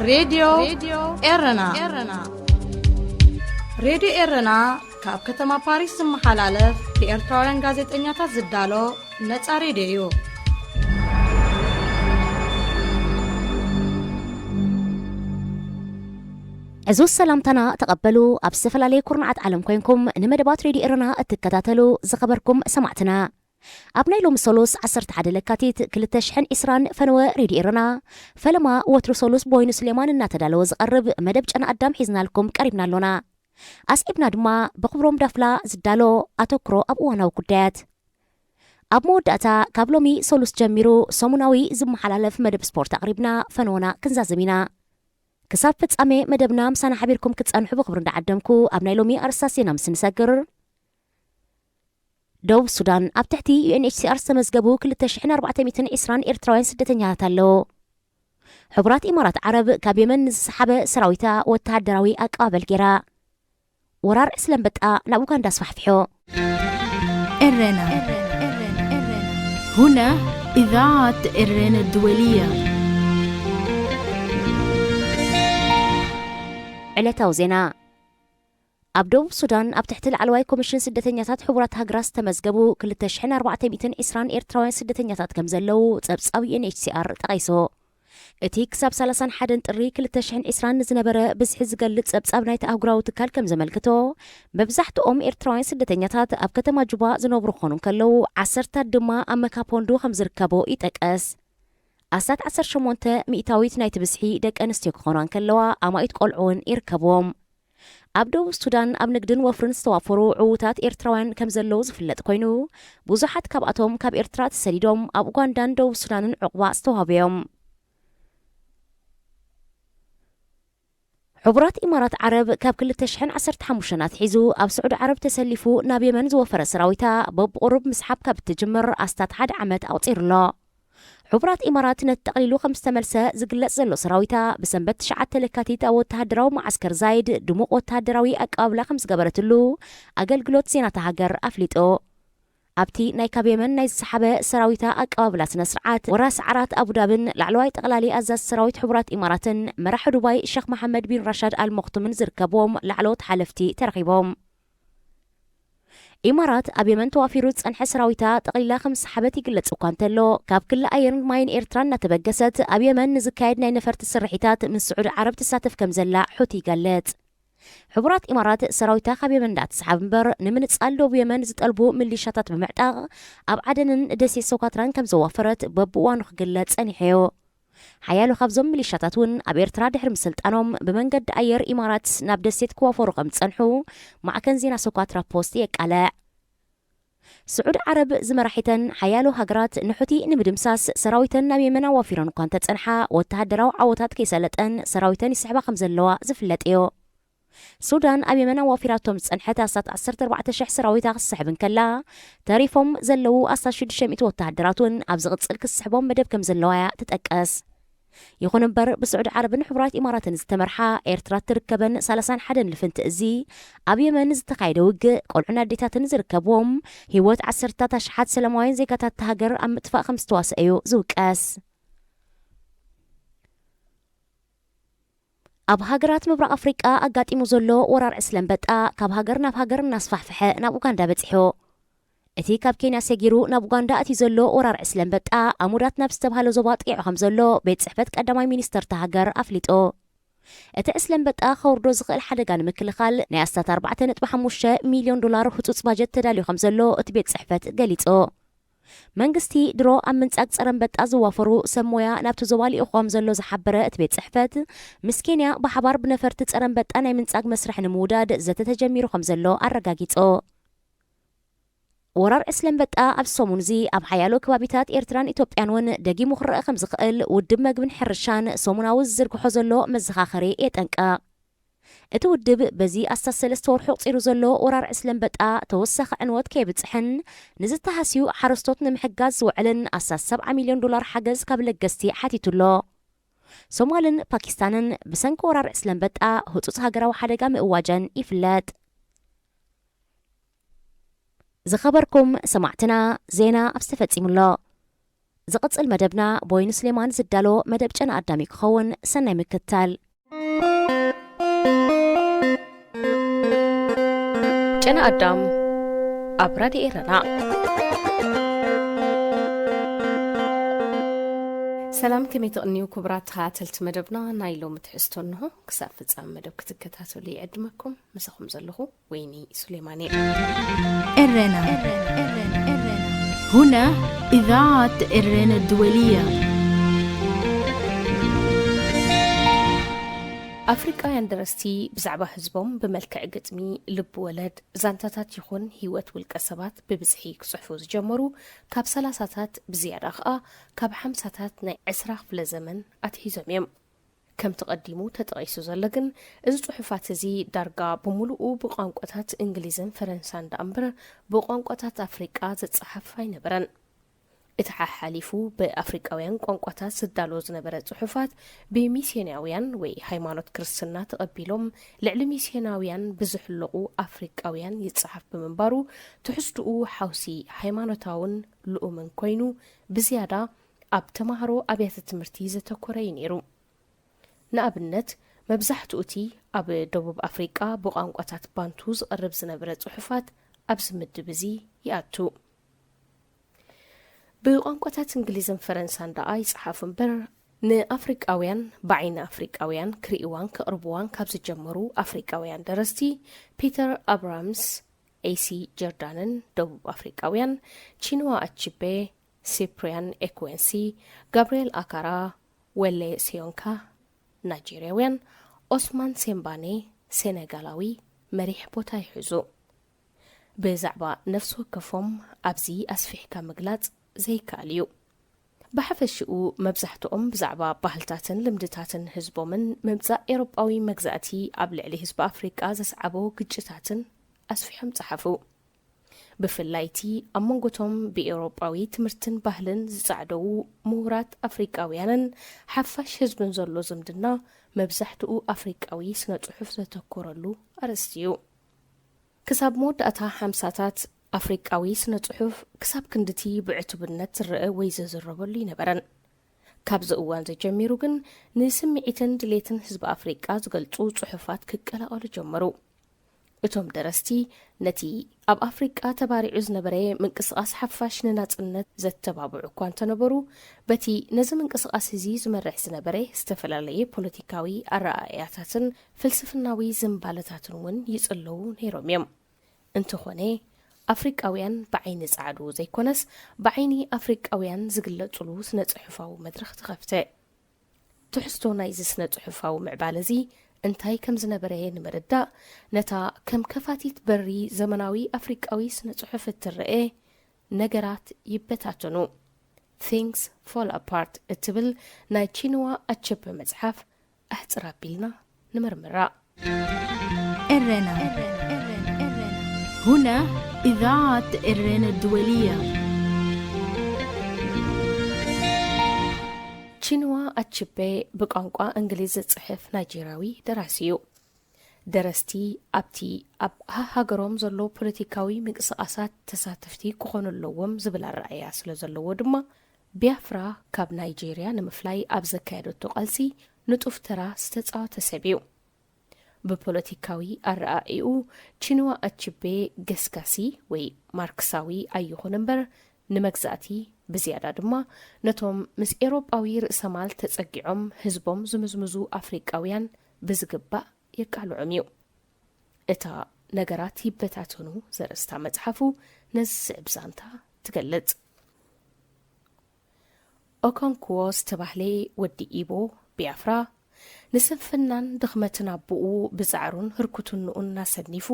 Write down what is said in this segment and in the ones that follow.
ሬድዮ ኤረና። ሬድዮ ኤረና ካብ ከተማ ፓሪስ ዝመሓላለፍ ብኤርትራውያን ጋዜጠኛታት ዝዳሎ ነጻ ሬድዮ እዩ። ዕዙዝ ሰላምታና ተቐበሉ። ኣብ ዝተፈላለየ ኩርናዓት ዓለም ኮይንኩም ንመደባት ሬድዮ ኤረና እትከታተሉ ዝኸበርኩም ሰማዕትና፣ ኣብ ናይ ሎሚ ሰሉስ ዓሰርተ ሓደ ለካቲት ክልተ ሽሕን ዕስራን ፈነወ ሬድዮ ኤረና፣ ፈለማ ወትሩ ሰሉስ ብወይኑ ስሌማን እናተዳለወ ዝቐርብ መደብ ጨና ኣዳም ሒዝናልኩም ቀሪብና ኣሎና። ኣስዒብና ድማ ብክብሮም ዳፍላ ዝዳሎ ኣተኩሮ ኣብ እዋናዊ ጉዳያት። ኣብ መወዳእታ ካብ ሎሚ ሰሉስ ጀሚሩ ሰሙናዊ ዝመሓላለፍ መደብ ስፖርት ኣቕሪብና ፈነወና ክንዛዝም ኢና። ክሳብ ፍጻሜ መደብና ምሳና ሓቢርኩም ክትጸንሑ ብኽብሪ እንዳዓደምኩ፣ ኣብ ናይ ሎሚ ኣርእስታት ዜና ምስ ንሰግር፣ ደቡብ ሱዳን፣ ኣብ ትሕቲ ዩ ኤን ኤች ሲ ኣር ዝተመዝገቡ ክልተ ሽሕን ኣርባዕተ ሚእትን ዕስራን ኤርትራውያን ስደተኛታት ኣለዉ። ሕቡራት ኢማራት ዓረብ ካብ የመን ንዝሰሓበ ሰራዊታ ወተሃደራዊ ኣቀባበል ገይራ። ወራር ዕስለ ኣንበጣ ናብ ኡጋንዳ ኣስፋሕፊሑ። ኤረና። هنا إذاعة إرينا الدولية. ዕለታዊ ዜና። ኣብ ደቡብ ሱዳን ኣብ ትሕቲ ላዕለዋይ ኮሚሽን ስደተኛታት ሕቡራት ሃገራት ዝተመዝገቡ ክልተ ሽሕን ኣርባዕተ ሚእትን ዕስራን ኤርትራውያን ስደተኛታት ከም ዘለዉ ጸብጻብ ዩ ኤን ኤች ሲ ኣር ጠቒሱ። እቲ ክሳብ ሰላሳን ሓደን ጥሪ ክልተ ሽሕን ዕስራን ንዝነበረ ብዝሒ ዝገልጽ ጸብጻብ ናይቲ ኣህጉራዊ ትካል ከም ዘመልክቶ፣ መብዛሕትኦም ኤርትራውያን ስደተኛታት ኣብ ከተማ ጁባ ዝነብሩ ክኾኑ እንከለዉ፣ ዓሰርታት ድማ ኣብ መካፖንዱ ከም ዝርከቡ ይጠቅስ። ኣስታት ዓሰርተ ሸሞንተ ሚእታዊት ናይቲ ብዝሒ ደቂ ኣንስትዮ ክኾና እንከለዋ፣ ኣማኢት ቆልዑ እውን ይርከብዎም። ኣብ ደቡብ ሱዳን ኣብ ንግድን ወፍርን ዝተዋፈሩ ዕዉታት ኤርትራውያን ከም ዘለዉ ዝፍለጥ ኮይኑ፣ ብዙሓት ካብኣቶም ካብ ኤርትራ ተሰዲዶም ኣብ ኡጋንዳን ደቡብ ሱዳንን ዕቑባ ዝተዋህቡ እዮም። ሕቡራት ኢማራት ዓረብ ካብ ክልተ ሽሕን ዓሰርተ ሓሙሽተን ኣትሒዙ ኣብ ስዑዲ ዓረብ ተሰሊፉ ናብ የመን ዝወፈረ ሰራዊታ በብቑሩብ ምስሓብ ካብ እትጅምር ኣስታት ሓደ ዓመት ኣቑጺሩ ኣሎ። ሕቡራት ኢማራት ነቲ ጠቕሊሉ ከም ዝተመልሰ ዝግለጽ ዘሎ ሰራዊታ፣ ብሰንበት ትሽዓተ ለካቲት ኣብ ወተሃደራዊ መዓስከር ዛይድ ድሙቕ ወተሃደራዊ ኣቀባብላ ከም ዝገበረትሉ ኣገልግሎት ዜናታ ሃገር ኣፍሊጡ። ኣብቲ ናይ ካብ የመን ናይ ዝሰሓበ ሰራዊታ ኣቀባብላ ስነ ስርዓት፣ ወራር ሰዓራት ኣቡዳብን ላዕለዋይ ጠቕላሊ ኣዛዚ ሰራዊት ሕቡራት ኢማራትን መራሒ ዱባይ ሸኽ መሓመድ ቢን ራሻድ ኣል መኽቱምን ዝርከብዎም ላዕለዎት ሓለፍቲ ተረኺቦም። ኢማራት ኣብ የመን ተዋፊሩ ዝጸንሐ ሰራዊታ ጠቕሊላ ከም ዝሰሓበት ይግለጽ እኳ እንተሎ፣ ካብ ክሊ ኣየርን ማይን ኤርትራ እናተበገሰት ኣብ የመን ንዝካየድ ናይ ነፈርቲ ስርሒታት ምስ ስዑዲ ዓረብ ትሳተፍ ከም ዘላ ሑቲ ይገልጽ። ሕቡራት ኢማራት ሰራዊታ ካብ የመን እንዳትስሓብ እምበር፣ ንምንጻል ደቡብ የመን ዝጠልቡ ሚሊሻታት ብምዕጣቕ ኣብ ዓደንን ደሴት ሶካትራን ከም ዘዋፈረት በብእዋኑ ክግለጽ ጸኒሑ እዩ። ሓያሎ ካብዞም ሚሊሻታት እውን ኣብ ኤርትራ ድሕሪ ምስልጣኖም ብመንገዲ ኣየር ኢማራት ናብ ደሴት ክዋፈሩ ከም ዝጸንሑ ማዕከን ዜና ሶካትራ ፖስት የቃልዕ። ስዑዲ ዓረብ ዝመራሒተን ሓያሎ ሃገራት ንሑቲ ንምድምሳስ ሰራዊተን ናብ የመን ኣዋፊረን እኳ እንተጸንሓ፣ ወተሃደራዊ ዓወታት ከይሰለጠን ሰራዊተን ይስሕባ ከም ዘለዋ ዝፍለጥ እዩ። ሱዳን ኣብ የመን ኣዋፊራቶም ዝጸንሐት ኣስታት ዓሰርተ ኣርባዕተ ሽሕ ሰራዊታ ክትስሕብ እንከላ፣ ተሪፎም ዘለዉ ኣስታት ሽዱሽተ ሚእቲ ወተሃደራት እውን ኣብ ዝቕጽል ክትስሕቦም መደብ ከም ዘለዋ እያ ትጠቅስ። ይኹን እምበር፣ ብስዑዲ ዓረብን ሕቡራት ኢማራትን ዝተመርሓ ኤርትራ እትርከበን ሰላሳን ሓደን ልፍንቲ እዚ፣ ኣብ የመን ዝተኻየደ ውግእ ቆልዑን ኣዴታትን ዝርከብዎም፣ ህይወት ዓሰርታት ኣሽሓት ሰላማውያን ዜጋታት እታ ሃገር ኣብ ምጥፋእ ከም ዝተዋስአ እዩ ዝውቀስ። ኣብ ሃገራት ምብራቕ ኣፍሪቃ ኣጋጢሙ ዘሎ ወራር ዕስለ ኣንበጣ፣ ካብ ሃገር ናብ ሃገር እናስፋሕፍሐ ናብ ኡጋንዳ በጺሑ። እቲ ካብ ኬንያ ሰጊሩ ናብ ኡጋንዳ ኣትዩ ዘሎ ወራር ዕስለ ኣንበጣ፣ ኣሙዳት ናብ ዝተባህለ ዞባ ጥቂዑ ከም ዘሎ ቤት ጽሕፈት ቀዳማይ ሚኒስተር እታ ሃገር ኣፍሊጡ። እቲ ዕስለ ኣንበጣ ከውርዶ ዝኽእል ሓደጋ ንምክልኻል፣ ናይ ኣስታት ኣርባዕተ ነጥቢ ሓሙሽተ ሚልዮን ዶላር ህጹጽ ባጀት ተዳልዩ ከም ዘሎ እቲ ቤት ጽሕፈት ገሊጹ። መንግስቲ ድሮ ኣብ ምንጻግ ጸረ ኣንበጣ ዝዋፈሩ ሰብ ሞያ ናብቲ ዞባ ልኢኹ ከም ዘሎ ዝሓበረ እቲ ቤት ጽሕፈት፣ ምስ ኬንያ ብሓባር ብነፈርቲ ጸረ ኣንበጣ ናይ ምንጻግ መስርሕ ንምውዳድ ዘተ ተጀሚሩ ከም ዘሎ ኣረጋጊጹ። ወራር ዕስለ ኣንበጣ ኣብዚ ሰሙን እዚ ኣብ ሓያሎ ከባቢታት ኤርትራን ኢትዮጵያን እውን ደጊሙ ክረአ ከም ዝኽእል ውድብ መግብን ሕርሻን ሰሙናዊ ዝዝርግሖ ዘሎ መዘኻኸሪ የጠንቅቕ። እቲ ውድብ በዚ ኣስታት ሰለስተ ወርሑ ኣቑጺሩ ዘሎ ወራር ዕስለ ኣንበጣ ተወሳኺ ዕንወት ከየብጽሕን ንዝተሃስዩ ሓረስቶት ንምሕጋዝ ዝውዕልን ኣስታት ሰብዓ ሚልዮን ዶላር ሓገዝ ካብ ለገስቲ ሓቲቱ ኣሎ። ሶማልን ፓኪስታንን ብሰንኪ ወራር ዕስለ ኣንበጣ ህጹጽ ሃገራዊ ሓደጋ ምእዋጀን ይፍለጥ። ዝኸበርኩም ሰማዕትና፣ ዜና ኣብዚ ተፈጺሙ ኣሎ። ዝቕጽል መደብና ቦይኑ ስሌማን ዝዳሎ መደብ ጨና ኣዳም እዩ ክኸውን። ሰናይ ምክትታል። ጨና ኣዳም ኣብ ራድዮ ኤረና። ሰላም፣ ከመይ ትቕንዩ ክቡራት ተኸታተልቲ መደብና? ናይ ሎሚ ትሕዝቶ እንሆ። ክሳብ ፍጻመ መደብ ክትከታተሉ ይዕድመኩም። ምሳኹም ዘለኹ ወይኒ ሱሌማን እየ። ኤረና። هنا إذاعة ኤረና الدولية. ኣፍሪቃውያን ደረስቲ ብዛዕባ ህዝቦም ብመልክዕ ግጥሚ፣ ልብ ወለድ፣ ዛንታታት ይኹን ህይወት ውልቀ ሰባት ብብዝሒ ክጽሕፉ ዝጀመሩ ካብ ሰላሳታት፣ ብዝያዳ ኸኣ ካብ ሓምሳታት ናይ ዕስራ ክፍለ ዘመን ኣትሒዞም እዮም። ከምቲ ቀዲሙ ተጠቒሱ ዘሎ ግን፣ እዚ ጽሑፋት እዚ ዳርጋ ብምሉኡ ብቋንቋታት እንግሊዝን ፈረንሳን ደኣ እምበር፣ ብቋንቋታት ኣፍሪቃ ዝጸሓፍ ኣይነበረን። እቲ ሓሓሊፉ ብኣፍሪቃውያን ቋንቋታት ዝዳሎ ዝነበረ ጽሑፋት፣ ብሚስዮናውያን ወይ ሃይማኖት ክርስትና ተቐቢሎም ልዕሊ ሚስዮናውያን ብዝሕለቑ ኣፍሪቃውያን ይጸሓፍ ብምንባሩ፣ ትሕዝትኡ ሓውሲ ሃይማኖታውን ልኡምን ኮይኑ፣ ብዝያዳ ኣብ ተማሃሮ ኣብያተ ትምህርቲ ዘተኮረ እዩ ነይሩ። ንኣብነት፣ መብዛሕትኡ እቲ ኣብ ደቡብ ኣፍሪቃ ብቋንቋታት ባንቱ ዝቐርብ ዝነበረ ጽሑፋት ኣብዚ ምድብ እዚ ይኣቱ። ብቋንቋታት እንግሊዝን ፈረንሳን ደኣ ይጸሓፉ እምበር፣ ንኣፍሪቃውያን ብዓይኒ ኣፍሪቃውያን ክርእይዋን ከቕርብዋን ካብ ዝጀመሩ ኣፍሪቃውያን ደረስቲ፣ ፒተር ኣብራምስ፣ ኤሲ ጀርዳንን ደቡብ ኣፍሪቃውያን፣ ቺንዋ ኣቺቤ፣ ሲፕሪያን ኤኩዌንሲ፣ ጋብርኤል ኣካራ፣ ወሌ ሲዮንካ፣ ናይጀርያውያን፣ ኦስማን ሴምባኔ፣ ሴኔጋላዊ፣ መሪሕ ቦታ ይሕዙ። ብዛዕባ ነፍሲ ወከፎም ኣብዚ ኣስፊሕካ ምግላጽ ዘይከኣል እዩ። ብሓፈሽኡ፣ መብዛሕትኦም ብዛዕባ ባህልታትን ልምድታትን ህዝቦምን ምምጻእ ኤውሮጳዊ መግዛእቲ ኣብ ልዕሊ ህዝቢ ኣፍሪቃ ዘስዓቦ ግጭታትን ኣስፊሖም ጸሓፉ። ብፍላይ እቲ ኣብ መንጎቶም ብኤውሮጳዊ ትምህርትን ባህልን ዝጻዕደዉ ምሁራት ኣፍሪቃውያንን ሓፋሽ ህዝብን ዘሎ ዝምድና መብዛሕትኡ ኣፍሪቃዊ ስነ ጽሑፍ ዘተኮረሉ ኣርእስቲ እዩ። ክሳብ መወዳእታ ሓምሳታት ኣፍሪቃዊ ስነ ጽሑፍ ክሳብ ክንድቲ ብዕቱብነት ዝረአ ወይ ዝዝረበሉ ኣይነበረን። ካብዚ እዋን እዚ ጀሚሩ ግን ንስምዒትን ድሌትን ህዝቢ ኣፍሪቃ ዝገልጹ ጽሑፋት ክቀላቐሉ ጀመሩ። እቶም ደረስቲ ነቲ ኣብ ኣፍሪቃ ተባሪዑ ዝነበረ ምንቅስቓስ ሓፋሽ ንናጽነት ዘተባብዑ እኳ እንተነበሩ፣ በቲ ነዚ ምንቅስቓስ እዚ ዝመርሕ ዝነበረ ዝተፈላለየ ፖለቲካዊ ኣረኣእያታትን ፍልስፍናዊ ዝንባለታትን እውን ይጽለዉ ነይሮም እዮም። እንተኾነ፣ ኣፍሪቃውያን ብዓይኒ ጻዕዱ ዘይኮነስ፣ ብዓይኒ ኣፍሪቃውያን ዝግለጹሉ ስነ-ጽሑፋዊ መድረኽ ተኸፍተ። ትሕዝቶ ናይዚ ስነ-ጽሑፋዊ ምዕባለ እዚ እንታይ ከም ዝነበረ ንምርዳእ፣ ነታ ከም ከፋቲት በሪ ዘመናዊ ኣፍሪቃዊ ስነ-ጽሑፍ እትረኤ ነገራት ይበታተኑ፣ Things Fall Apart እትብል ናይ ቺንዋ ኣቸበ መጽሓፍ ኣሕጽር ኣቢልና ንመርምራ። ኤረና። هنا إذاعة ኤረና الدولية. ቺንዋ ኣችቤ ብቋንቋ እንግሊዝ ዝጽሕፍ ናይጀርያዊ ደራሲ እዩ። ደረስቲ ኣብቲ ኣብ ሃሃገሮም ዘሎ ፖለቲካዊ ምንቅስቓሳት ተሳተፍቲ ክኾኑ ኣለዎም ዝብል ኣረኣእያ ስለ ዘለዎ ድማ፣ ቢያፍራ ካብ ናይጀርያ ንምፍላይ ኣብ ዘካየደቶ ቃልሲ ንጡፍ ተራ ዝተጻወተ ሰብ እዩ። ብፖለቲካዊ ኣረኣእይኡ ቺንዋ ኣችቤ ገስጋሲ ወይ ማርክሳዊ ኣይኹን እምበር፣ ንመግዛእቲ ብዝያዳ ድማ ነቶም ምስ ኤውሮጳዊ ርእሰማል ተጸጊዖም ህዝቦም ዝምዝምዙ ኣፍሪቃውያን ብዝግባእ የቃልዖም እዩ። እታ ነገራት ይበታተኑ ዘርእስታ መጽሓፉ ነዚ ዝስዕብ ዛንታ ትገልጽ። ኦኮንክዎ ዝተባህለ ወዲ ኢቦ ቢያፍራ፣ ንስንፍናን ድኽመትን ኣቦኡ ብጻዕሩን ህርኩትንኡን እናሰኒፉ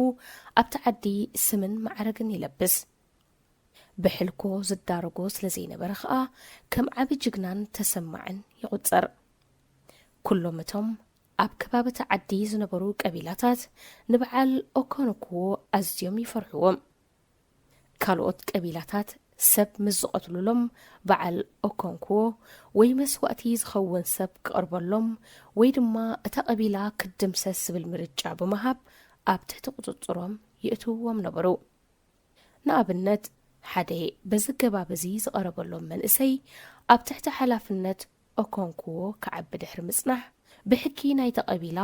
ኣብቲ ዓዲ ስምን ማዕረግን ይለብስ። ብሕልኮ ዝዳረጎ ስለ ዘይነበረ ኸኣ ከም ዓቢ ጅግናን ተሰማዕን ይቑጸር። ኩሎም እቶም ኣብ ከባቢ እቲ ዓዲ ዝነበሩ ቀቢላታት ንበዓል ኦኮንክዎ ኣዝዮም ይፈርሕዎም። ካልኦት ቀቢላታት ሰብ ምስ ዝቐትሉሎም፣ በዓል ኦኮንክዎ ወይ መስዋእቲ ዝኸውን ሰብ ክቐርበሎም ወይ ድማ እታ ቀቢላ ክትድምሰስ ዝብል ምርጫ ብምሃብ ኣብ ትሕቲ ቁጽጽሮም የእትውዎም ነበሩ። ንኣብነት፣ ሓደ በዚ ገባብ እዚ ዝቐረበሎም መንእሰይ ኣብ ትሕቲ ሓላፍነት ኦኮንክዎ ክዓቢ ድሕሪ ምጽናሕ፣ ብሕጊ ናይታ ቀቢላ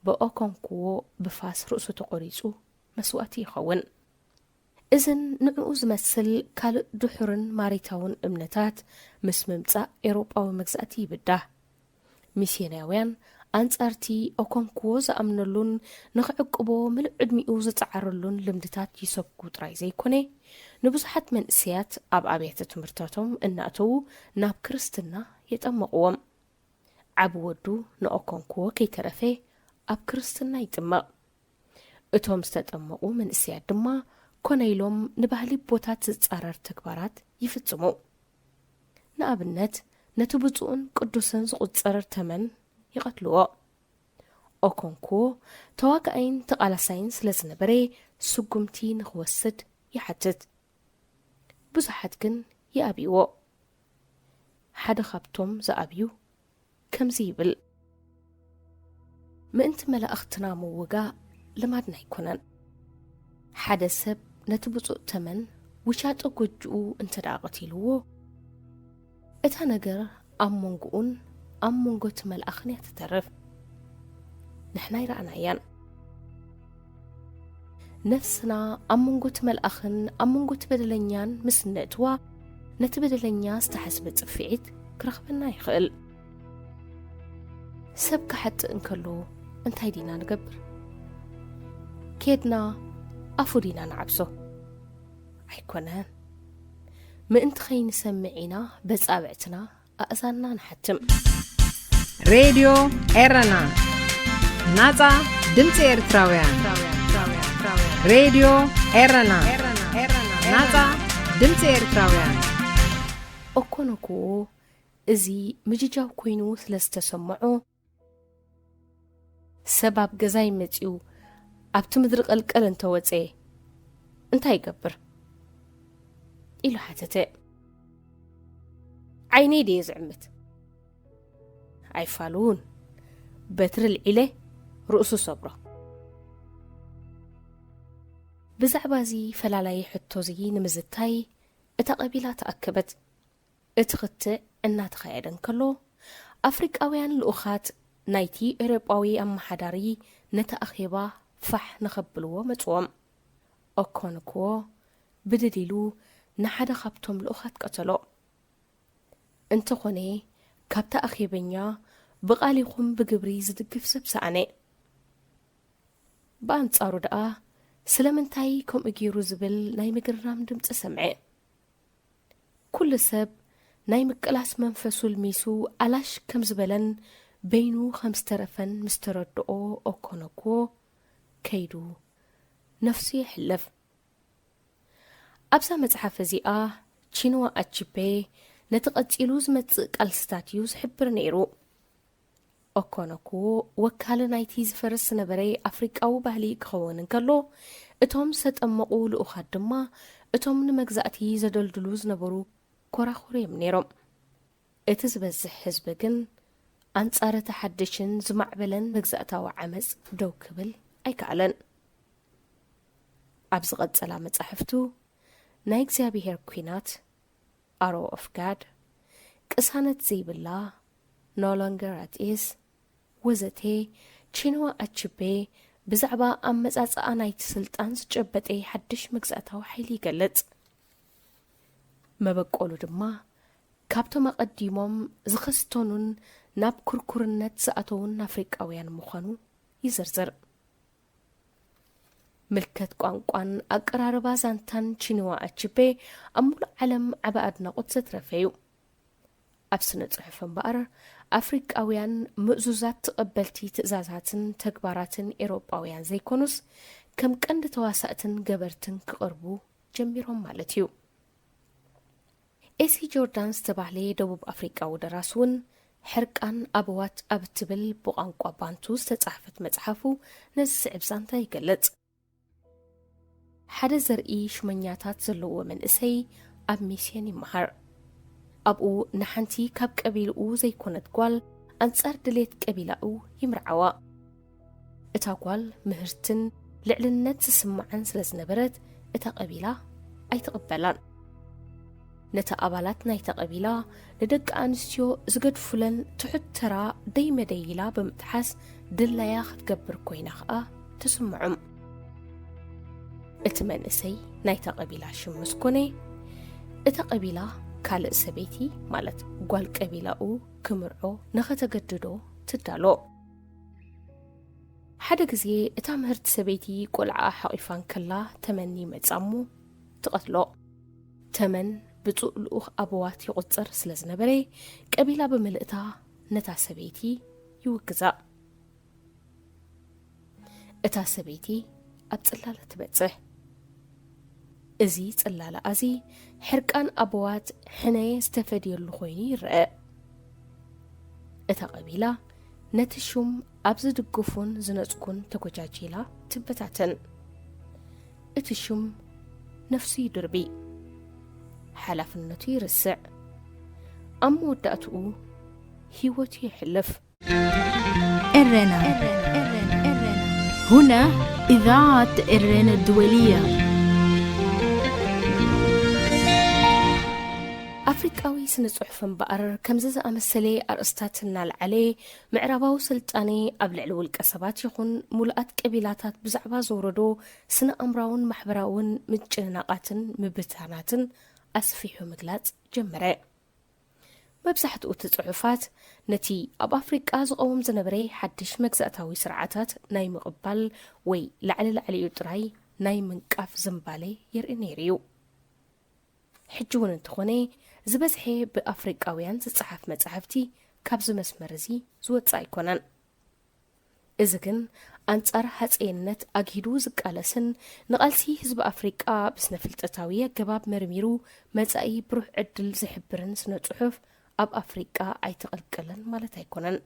ብኦኮንክዎ ብፋስ ርእሱ ተቖሪጹ መስዋእቲ ይኸውን። እዝን ንዕኡ ዝመስል ካልእ ድሑርን ማሪታውን እምነታት ምስ ምምጻእ ኤውሮጳዊ መግዛእቲ ይብዳህ። ሚስዮናውያን ኣንጻርቲ ኦኮንክዎ ዝኣምነሉን ንኽዕቅቦ ምሉእ ዕድሚኡ ዝጸዓረሉን ልምድታት ይሰብኩ ጥራይ ዘይኮነ፣ ንብዙሓት መንእሰያት ኣብ ኣብያተ ትምህርታቶም እናእተዉ ናብ ክርስትና የጠመቕዎም። ዓቢ ወዱ ንኦኮንክዎ ከይተረፈ ኣብ ክርስትና ይጥመቕ። እቶም ዝተጠመቑ መንእሰያት ድማ ኮነ ኢሎም ንባህሊ ቦታት ዝጻረር ተግባራት ይፍጽሙ። ንኣብነት፣ ነቲ ብፁዕን ቅዱስን ዝቑጸር ተመን ይቐትልዎ። ኦኮንክዎ ተዋጋኣይን ተቓላሳይን ስለ ዝነበረ፣ ስጉምቲ ንኽወስድ ይሓትት። ብዙሓት ግን ይኣብይዎ። ሓደ ካብቶም ዝኣብዩ ከምዚ ይብል፣ ምእንቲ መላእኽትና ምውጋእ ልማድና ኣይኮነን። ሓደ ሰብ ነቲ ብፁዕ ተመን ውሻጠ ጎጅኡ እንተ ደኣ ቀቲልዎ፣ እታ ነገር ኣብ መንጎኡን ኣብ መንጎ እቲ መልኣኽን እያ ትተርፍ። ንሕና ኣይረኣናያን። ነፍስና ኣብ መንጎ እቲ መልኣኽን ኣብ መንጎ እቲ በደለኛን ምስ እነእትዋ፣ ነቲ በደለኛ ዝተሓስበ ጽፍዒት ክረኽበና ይኽእል። ሰብ ክሓጥእ እንከሎ እንታይ ዲና ንገብር? ኬድና ኣፉ ዲና ንዓብሶ? ኣይኮነን። ምእንቲ ኸይንሰምዕ ኢና በጻብዕትና ኣእዛንና ንሓትም። ሬድዮ ኤረና፣ ናጻ ድምጺ ኤርትራውያን። ሬድዮ ኤረና፣ ናጻ ድምጺ ኤርትራውያን። ኦኮኖክዎ እዚ ምጅጃው ኮይኑ ስለ ዝተሰምዖ፣ ሰብ ኣብ ገዛይ መጺኡ ኣብቲ ምድሪ ቀልቀል እንተወጸ እንታይ ይገብር? ኢሉ ሓተተ። ዓይነይ ድየ ዝዕምት? ኣይፋሉን። በትሪ ልዒለ ርእሱ ሰብሮ። ብዛዕባ እዚ ፈላላይ ሕቶ እዚ ንምዝታይ እታ ቀቢላ ተኣከበት። እቲ ክትዕ እናተኻየደ እንከሎ፣ ኣፍሪቃውያን ልኡኻት ናይቲ ኤውሮጳዊ ኣመሓዳሪ ነቲ ኣኼባ ፋሕ ንኸብልዎ መጽዎም። ኦኮንክዎ ብድድ ኢሉ ንሓደ ካብቶም ልኡኻት ቀተሎ። እንተኾነ፣ ካብቲ ኣኼበኛ ብቓል ይኹን ብግብሪ ዝድግፍ ሰብ ሰኣነ። ብኣንጻሩ ደኣ፣ ስለምንታይ ከምኡ ገይሩ ዝብል ናይ ምግርራም ድምጺ ሰምዐ። ኩሉ ሰብ ናይ ምቅላስ መንፈሱ ልሚሱ ኣላሽ ከም ዝበለን በይኑ ከም ዝተረፈን ምስ ተረድኦ ኦኮኖክዎ ከይዱ ነፍሱ የሕልፍ። ኣብዛ መጽሓፍ እዚኣ ቺንዋ ኣቺፔ ነቲ ቀጺሉ ዝመጽእ ቃልስታት እዩ ዝሕብር ነይሩ። ኦኮኖክዎ ወካሊ ናይቲ ዝፈርስ ዝነበረ ኣፍሪቃዊ ባህሊ ክኸውን እንከሎ፣ እቶም ዝተጠመቑ ልኡኻት ድማ እቶም ንመግዛእቲ ዘደልድሉ ዝነበሩ ኮራኹር እዮም ነይሮም። እቲ ዝበዝሕ ህዝቢ ግን ኣንጻር እቲ ሓድሽን ዝማዕበለን መግዛእታዊ ዓመጽ ደው ክብል ኣይከኣለን። ኣብ ዝቐጸላ መጻሕፍቱ ናይ እግዚኣብሄር ኲናት፣ Arrow of God፣ ቅሳነት ዘይብላ፣ No Longer at Ease፣ ወዘተ፣ ቺንዋ ኣቺፔ ብዛዕባ ኣመጻጽኣ ናይቲ ስልጣን ዝጨበጠ ሓድሽ መግዛእታዊ ሓይሊ ይገልጽ። መበቆሉ ድማ ካብቶም ኣቐዲሞም ዝኸስተኑን ናብ ኩርኩርነት ዝኣተዉን ኣፍሪቃውያን ምዃኑ ይዝርዝር። ምልከት ቋንቋን ኣቀራርባ ዛንታን ቺንዋ ኣቺፔ ኣብ ሙሉእ ዓለም ዓቢ ኣድናቖት ዘትረፈ እዩ። ኣብ ስነ ጽሑፍ እምበኣር፣ ኣፍሪቃውያን ምእዙዛት ተቐበልቲ ትእዛዛትን ተግባራትን ኤውሮጳውያን ዘይኮኑስ፣ ከም ቀንዲ ተዋሳእትን ገበርትን ክቐርቡ ጀሚሮም ማለት እዩ። ኤሲ ጆርዳን ዝተባህለ ደቡብ ኣፍሪቃዊ ደራሲ እውን፣ ሕርቃን ኣበዋት ኣብ እትብል ብቋንቋ ባንቱ ዝተጻሕፈት መጽሓፉ ነዚ ዝስዕብ ዛንታ ይገልጽ። ሓደ ዘርኢ ሹመኛታት ዘለዎ መንእሰይ ኣብ ሚስዮን ይመሃር። ኣብኡ ንሓንቲ ካብ ቀቢልኡ ዘይኮነት ጓል ኣንጻር ድሌት ቀቢላኡ ይምርዓዋ። እታ ጓል ምህርትን ልዕልነት ዝስምዓን ስለ ዝነበረት፣ እታ ቀቢላ ኣይትቕበላን። ነቲ ኣባላት ናይታ ቀቢላ ንደቂ ኣንስትዮ ዝገድፉለን ትሑት ተራ ደይ መደይ ኢላ ብምጥሓስ ድላያ ክትገብር ኮይና ኸኣ ትስምዖም። እቲ መንእሰይ ናይታ ቀቢላ ሽም ምስ ኮነ፣ እታ ቀቢላ ካልእ ሰበይቲ ማለት ጓል ቀቢላኡ ክምርዖ ንኸተገድዶ ትዳሎ። ሓደ ግዜ እታ ምህርቲ ሰበይቲ ቆልዓ ሓቒፋ እንከላ ተመን ይመጻ እሞ ትቐትሎ። ተመን ብጹእ ልኡኽ ኣበዋት ይቑጸር ስለ ዝነበረ፣ ቀቢላ ብምልእታ ነታ ሰበይቲ ይውግዛ። እታ ሰበይቲ ኣብ ጽላለ ትበጽሕ። እዚ ጽላለ ኣዚ ሕርቃን ኣበዋት ሕነ ዝተፈድየሉ ኮይኑ ይረአ። እታ ቀቢላ ነቲ ሹም ኣብ ዝድግፉን ዝነጽጉን ተጎጃጂላ ትበታተን። እቲ ሹም ነፍሱ ይድርቢ፣ ሓላፍነቱ ይርስዕ፣ ኣብ መወዳእትኡ ህይወቱ የሕልፍ። ኤረና ሁና ኢዛዓት ኤረና ድወልያ። ኣፍሪቃዊ ስነ ጽሑፍ እምበኣር ከምዚ ዝኣመሰለ ኣርእስታት እናልዓለ ምዕራባዊ ስልጣኔ ኣብ ልዕሊ ውልቀ ሰባት ይኹን ሙሉኣት ቀቢላታት ብዛዕባ ዘውረዶ ስነ ኣእምራውን ማሕበራውን ምጭንናቓትን ምብታናትን ኣስፊሑ ምግላጽ ጀመረ። መብዛሕትኡ እቲ ጽሑፋት ነቲ ኣብ ኣፍሪቃ ዝቐውም ዝነበረ ሓድሽ መግዛእታዊ ስርዓታት ናይ ምቕባል ወይ ላዕሊ ላዕሊኡ ጥራይ ናይ ምንቃፍ ዝንባሌ የርኢ ነይሩ እዩ። ሕጂ እውን እንተኾነ ዝበዝሐ ብኣፍሪቃውያን ዝጸሓፍ መጻሕፍቲ ካብዚ መስመር እዚ ዝወጽእ ኣይኮነን። እዚ ግን ኣንጻር ሃጸይነት ኣግሂዱ ዝቃለስን ንቓልሲ ህዝቢ ኣፍሪቃ ብስነ ፍልጠታዊ ኣገባብ መርሚሩ መጻኢ ብሩህ ዕድል ዝሕብርን ስነ ጽሑፍ ኣብ ኣፍሪቃ ኣይተቐልቀለን ማለት ኣይኮነን።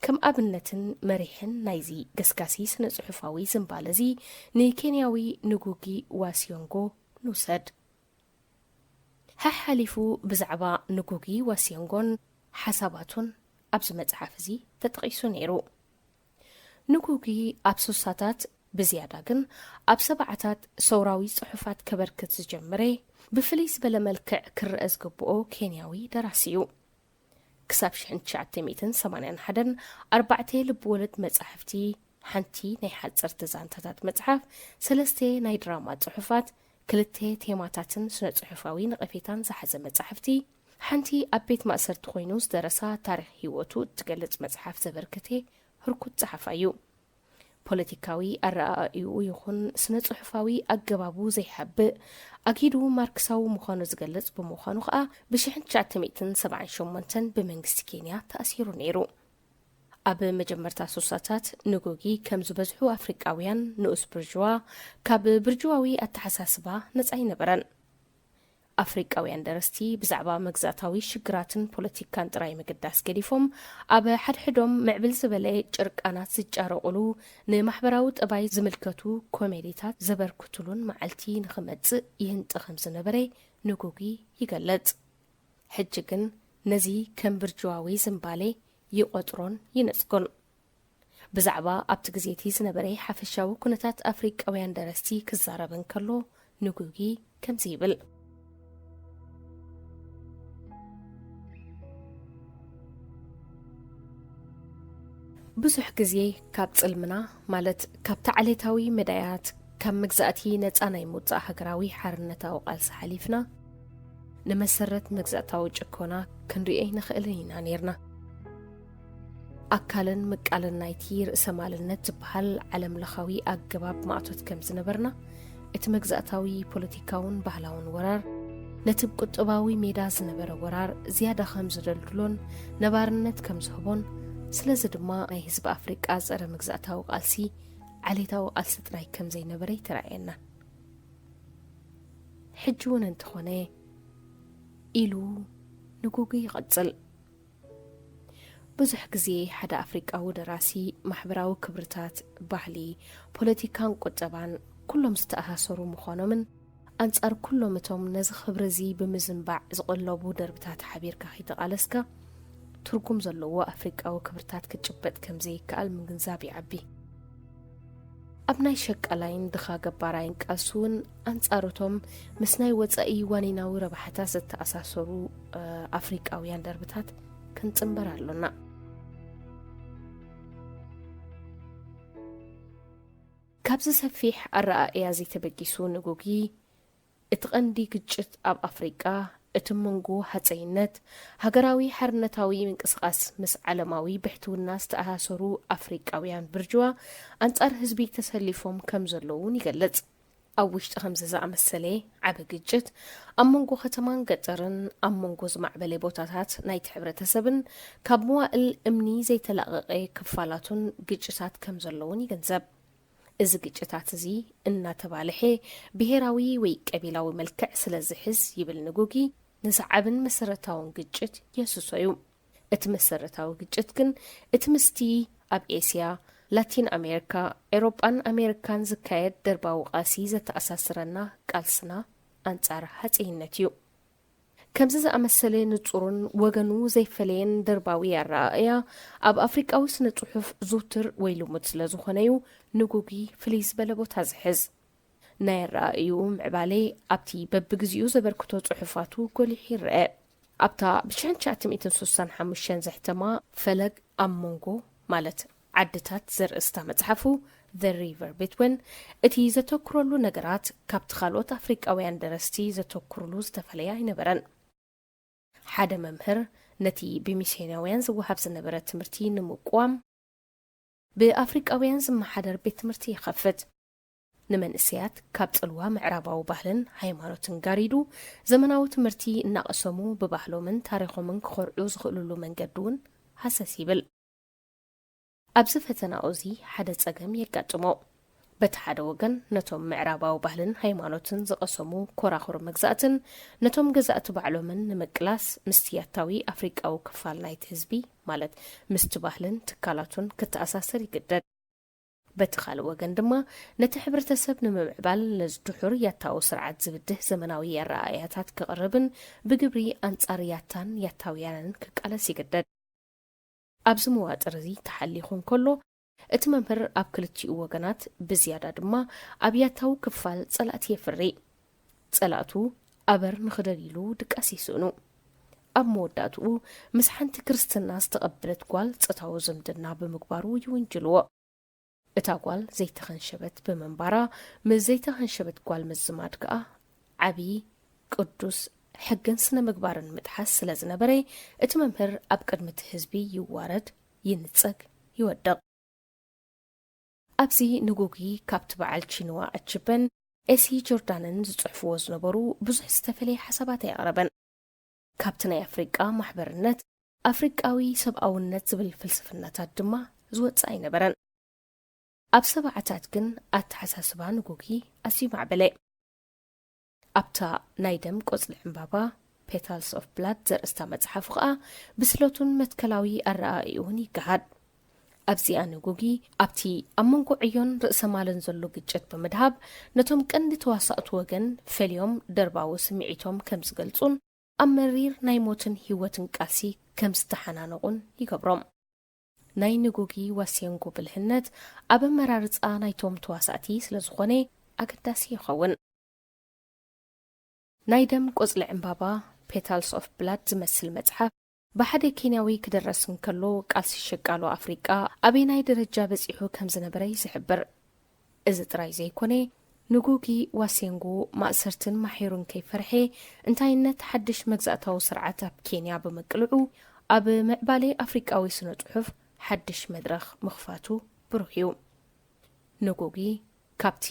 ከም ኣብነትን መሪሕን ናይዚ ገስጋሲ ስነ ጽሑፋዊ ዝንባለ እዚ ንኬንያዊ ንጉጊ ዋስዮንጎ ንውሰድ። ሓሓሊፉ ብዛዕባ ንጉጊ ዋስዮንጎን ሓሳባቱን ኣብዚ መጽሓፍ እዚ ተጠቒሱ ነይሩ። ንጉጊ ኣብ ሱሳታት ብዝያዳ ግን ኣብ ሰብዓታት ሰውራዊ ጽሑፋት ከበርክት ዝጀመረ ብፍልይ ዝበለ መልክዕ ክረአ ዝግብኦ ኬንያዊ ደራሲ እዩ። ክሳብ ሽሕን ትሽዓተ ሚእትን ሰማንያን ሓደን ኣርባዕተ ልብወለድ መጻሕፍቲ፣ ሓንቲ ናይ ሓጸርቲ ዛንታታት መጽሓፍ፣ ሰለስተ ናይ ድራማ ጽሑፋት፣ ክልተ ቴማታትን ስነ ጽሑፋዊ ነቐፌታን ዝሓዘ መጻሕፍቲ፣ ሓንቲ ኣብ ቤት ማእሰርቲ ኮይኑ ዝደረሳ ታሪኽ ህይወቱ እትገልጽ መጽሓፍ ዘበርከተ ህርኩት ጸሓፋይ እዩ። ፖለቲካዊ ኣረኣእይኡ ይኹን ስነ ጽሑፋዊ ኣገባቡ ዘይሓብእ፣ ኣጊዱ ማርክሳዊ ምዃኑ ዝገልጽ ብምዃኑ ኸኣ ብሽሕን ትሽዓተ ሚእትን ሰብዓን ሸሞንተን ብመንግስቲ ኬንያ ተኣሲሩ ነይሩ። ኣብ መጀመርታ ሱሳታት ንጉጊ ከም ዝበዝሑ ኣፍሪቃውያን ንኡስ ብርጅዋ ካብ ብርጅዋዊ ኣተሓሳስባ ነጻ ኣይነበረን። ኣፍሪቃውያን ደረስቲ ብዛዕባ መግዛእታዊ ሽግራትን ፖለቲካን ጥራይ ምግዳስ ገዲፎም ኣብ ሓድሕዶም ምዕብል ዝበለ ጭርቃናት ዝጫረቑሉ ንማሕበራዊ ጠባይ ዝምልከቱ ኮሜዲታት ዘበርክቱሉን መዓልቲ ንኽመጽእ ይህንጠ ከም ዝነበረ ንጉጊ ይገልጽ። ሕጂ ግን ነዚ ከም ብርጅዋዊ ዝንባሌ ይቖጽሮን ይነጽጎን። ብዛዕባ ኣብቲ ግዜ እቲ ዝነበረ ሓፈሻዊ ኩነታት ኣፍሪቃውያን ደረስቲ ክዛረብ እንከሎ ንጉጊ ከምዚ ይብል። ብዙሕ ግዜ ካብ ጽልምና ማለት ካብቲ ዓሌታዊ መዳያት ካብ መግዛእቲ ነጻ ናይ ምውጻእ ሃገራዊ ሓርነታዊ ቃልሲ ሓሊፍና ንመሰረት መግዛእታዊ ጭኮና ክንሪኦ ኣይንኽእልን ኢና ነይርና። ኣካልን ምቃልን ናይቲ ርእሰ ማልነት ዝበሃል ዓለም ለኻዊ ኣገባብ ማእቶት ከም ዝነበርና፣ እቲ መግዛእታዊ ፖለቲካውን ባህላውን ወራር ነቲ ቁጠባዊ ሜዳ ዝነበረ ወራር ዝያዳ ከም ዝደልድሎን ነባርነት ከም ዝህቦን፣ ስለዚ ድማ ናይ ህዝቢ ኣፍሪቃ ጸረ መግዛእታዊ ቃልሲ ዓሌታዊ ቃልሲ ጥራይ ከም ዘይነበረ ይተራእየና። ሕጂ እውን እንተኾነ ኢሉ ንጉጉ ይቐጽል። ብዙሕ ግዜ ሓደ ኣፍሪቃዊ ደራሲ ማሕበራዊ ክብርታት፣ ባህሊ፣ ፖለቲካን ቁጠባን ኩሎም ዝተኣሳሰሩ ምዃኖምን ኣንጻር ኩሎም እቶም ነዚ ክብሪ እዚ ብምዝንባዕ ዝቕለቡ ደርብታት ሓቢርካ ከይተቓለስካ ትርጉም ዘለዎ ኣፍሪቃዊ ክብርታት ክትጭበጥ ከም ዘይከኣል ምግንዛብ ይዓቢ። ኣብ ናይ ሸቃላይን ድኻ ገባራይን ቃልሲ እውን ኣንጻርቶም ምስ ናይ ወጻኢ ዋኒናዊ ረብሓታት ዝተኣሳሰሩ ኣፍሪቃውያን ደርብታት ክንጽንበር ኣሎና። ካብዚ ሰፊሕ ኣረኣእያ እዚ ተበጊሱ ንጉጊ እቲ ቀንዲ ግጭት ኣብ ኣፍሪቃ እቲ መንጎ ሃጸይነት፣ ሃገራዊ ሓርነታዊ ምንቅስቃስ ምስ ዓለማዊ ብሕትውና ዝተኣሳሰሩ ኣፍሪቃውያን ብርጅዋ ኣንጻር ህዝቢ ተሰሊፎም ከም ዘለዉን ይገልጽ። ኣብ ውሽጢ ከምዚ ዝኣመሰለ ዓቢ ግጭት ኣብ መንጎ ከተማን ገጠርን ኣብ መንጎ ዝማዕበለ ቦታታት ናይቲ ሕብረተሰብን ካብ መዋእል እምኒ ዘይተላቐቐ ክፋላቱን ግጭታት ከም ዘለዉን ይግንዘብ። እዚ ግጭታት እዚ እናተባልሐ ብሄራዊ ወይ ቀቢላዊ መልክዕ ስለ ዝሕዝ ይብል ንጉጊ፣ ንሰዓብን መሰረታውን ግጭት የስሶ እዩ። እቲ መሰረታዊ ግጭት ግን እቲ ምስቲ ኣብ ኤስያ፣ ላቲን ኣሜሪካ፣ ኤውሮጳን ኣሜሪካን ዝካየድ ደርባዊ ቃልሲ ዘተኣሳስረና ቃልስና ኣንጻር ሃጸይነት እዩ። ከምዚ ዝኣመሰለ ንጹርን ወገኑ ዘይፈለየን ደርባዊ ኣረኣእያ ኣብ ኣፍሪቃዊ ስነ ጽሑፍ ዝውትር ወይ ልሙድ ስለ ዝኾነዩ ንጉጊ ፍልይ ዝበለ ቦታ ዝሕዝ። ናይ ኣረኣእይኡ ምዕባለ ኣብቲ በብግዚኡ ዘበርክቶ ጽሑፋቱ ጎሊሑ ይረአ። ኣብታ ብ ትሽዓተ ሚእትን ስሳን ሓሙሽተን ዘሕተማ ፈለግ ኣብ መንጎ ማለት ዓድታት ዘርእስታ መጽሓፉ The River Between እቲ ዘተኩረሉ ነገራት ካብቲ ካልኦት ኣፍሪቃውያን ደረስቲ ዘተኩርሉ ዝተፈለየ ኣይነበረን። ሓደ መምህር ነቲ ብሚስዮናውያን ዝወሃብ ዝነበረ ትምህርቲ ንምቅዋም ብኣፍሪቃውያን ዝመሓደር ቤት ትምህርቲ ይኸፍት። ንመንእሰያት ካብ ጽልዋ ምዕራባዊ ባህልን ሃይማኖትን ጋሪዱ ዘመናዊ ትምህርቲ እናቐሰሙ ብባህሎምን ታሪኾምን ክኾርዑ ዝኽእልሉ መንገዲ እውን ሃሰስ ይብል። ኣብዚ ፈተናኡ እዚ ሓደ ጸገም የጋጥሞ። በቲ ሓደ ወገን ነቶም ምዕራባዊ ባህልን ሃይማኖትን ዝቐሰሙ ኮራኹር መግዛእትን ነቶም ገዛእቲ ባዕሎምን ንምቅላስ ምስቲ ያታዊ ኣፍሪቃዊ ክፋል ናይቲ ህዝቢ ማለት ምስቲ ባህልን ትካላቱን ክተኣሳሰር ይግደድ። በቲ ካልእ ወገን ድማ ነቲ ሕብረተሰብ ንምምዕባል ነዚ ድሑር ያታዊ ስርዓት ዝብድህ ዘመናዊ ኣረኣእያታት ክቕርብን ብግብሪ ኣንጻር ያታን ያታውያንን ክቃለስ ይግደድ። ኣብዚ መዋጥር እዚ ተሓሊኹ እንከሎ እቲ መምህር ኣብ ክልቲኡ ወገናት ብዝያዳ ድማ ኣብ ያታዊ ክፋል ጸላእቲ የፍሪ። ጸላእቱ ኣበር ንኽደልይሉ ድቃስ ይስእኑ። ኣብ መወዳእትኡ ምስ ሓንቲ ክርስትና ዝተቐበለት ጓል ጾታዊ ዝምድና ብምግባሩ ይውንጅልዎ። እታ ጓል ዘይተኸንሸበት ብምንባራ ምስ ዘይተኸንሸበት ጓል ምዝማድ ከኣ ዓቢ ቅዱስ ሕግን ስነ ምግባርን ምጥሓስ ስለ ዝነበረ እቲ መምህር ኣብ ቅድሚ እቲ ህዝቢ ይዋረድ፣ ይንጸግ፣ ይወድቕ። ኣብዚ ንጉጊ ካብቲ በዓል ቺንዋ ኣችበን ኤሲ ጆርዳንን ዝጽሕፍዎ ዝነበሩ ብዙሕ ዝተፈለየ ሓሳባት ኣየቕረበን። ካብቲ ናይ ኣፍሪቃ ማሕበርነት ኣፍሪቃዊ ሰብኣውነት ዝብል ፍልስፍናታት ድማ ዝወጽእ ኣይነበረን። ኣብ ሰብዓታት ግን ኣተሓሳስባ ንጉጊ ኣዝዩ ማዕበለ። ኣብታ ናይ ደም ቆጽሊ ዕምባባ፣ Petals of Blood፣ ዘርእስታ መጽሓፉ ኸኣ ብስለቱን መትከላዊ ኣረኣእይኡን ይገሃድ። ኣብዚኣ ንጉጊ ኣብቲ ኣብ መንጎ ዕዮን ርእሰ ማልን ዘሎ ግጭት ብምድሃብ ነቶም ቀንዲ ተዋሳእቲ ወገን ፈልዮም ደርባዊ ስምዒቶም ከም ዝገልጹን ኣብ መሪር ናይ ሞትን ህይወትን ቃልሲ ከም ዝተሓናነቑን ይገብሮም። ናይ ንጉጊ ዋሴንጎ ብልህነት ኣብ ኣመራርጻ ናይቶም ተዋሳእቲ ስለ ዝኾነ ኣገዳሲ ይኸውን። ናይ ደም ቆጽሊ ዕምባባ፣ Petals of Blood፣ ዝመስል መጽሓፍ ብሓደ ኬንያዊ ክድረስ እንከሎ ቃልሲ ሸቃሎ ኣፍሪቃ ኣበየናይ ደረጃ በጺሑ ከም ዝነበረ እዩ ዝሕብር። እዚ ጥራይ ዘይኮነ፣ ንጉጊ ዋሴንጎ ማእሰርትን ማሒሩን ከይፈርሐ፣ እንታይነት ሓድሽ መግዛእታዊ ስርዓት ኣብ ኬንያ ብምቅልዑ፣ ኣብ ምዕባለ ኣፍሪቃዊ ስነ ጽሑፍ ሓድሽ መድረኽ ምኽፋቱ ብሩህ እዩ። ንጉጊ ካብቲ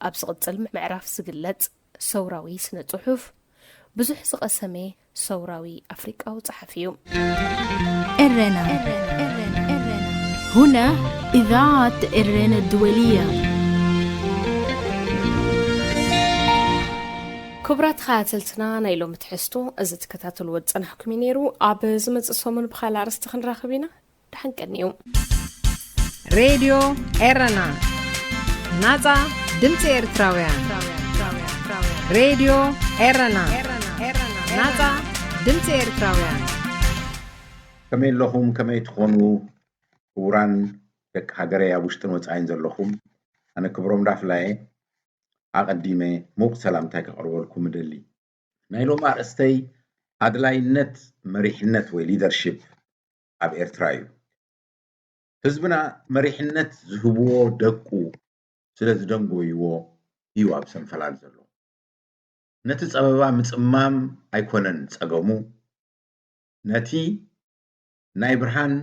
ኣብ ዝቕጽል ምዕራፍ ዝግለጽ ሰውራዊ ስነ ጽሑፍ ብዙሕ ዝቐሰመ ሰውራዊ ኣፍሪቃዊ ጸሓፊ እዩ። ኤረና። هنا إذاعة إرنا الدولية. ክቡራት ተኸታተልትና፣ ናይ ሎሚ ትሕዝቶ እዚ ትከታተልዎ ዝጸናሕኩም እዩ ነይሩ። ኣብ ዝመጽእ ሰሙን ብኻልእ ኣርእስቲ ክንራኸብ ኢና። ደሓን ቀንዩ። ሬድዮ ኤረና፣ ናጻ ድምጺ ኤርትራውያን። ሬድዮ ኤረና፣ ናጻ ድምጺ ኤርትራውያን። ከመይ ኣለኹም? ከመይ ትኾኑ? ክቡራን ደቂ ሃገረይ ኣብ ውሽጥን ወጻኢን ዘለኹም፣ ኣነ ክብሮም ዳፍላየ ኣቐዲመ ሙቕ ሰላምታይ ከቕርበልኩም እደሊ። ናይ ሎሚ ኣርእስተይ ኣድላይነት መሪሕነት ወይ ሊደርሺፕ ኣብ ኤርትራ እዩ። ህዝብና መሪሕነት ዝህብዎ ደቁ ስለ ዝደንጎይዎ እዩ ኣብ ሰንፈላል ዘሎ። ነቲ ጸበባ ምጽማም ኣይኮነን ጸገሙ፣ ነቲ ናይ ብርሃን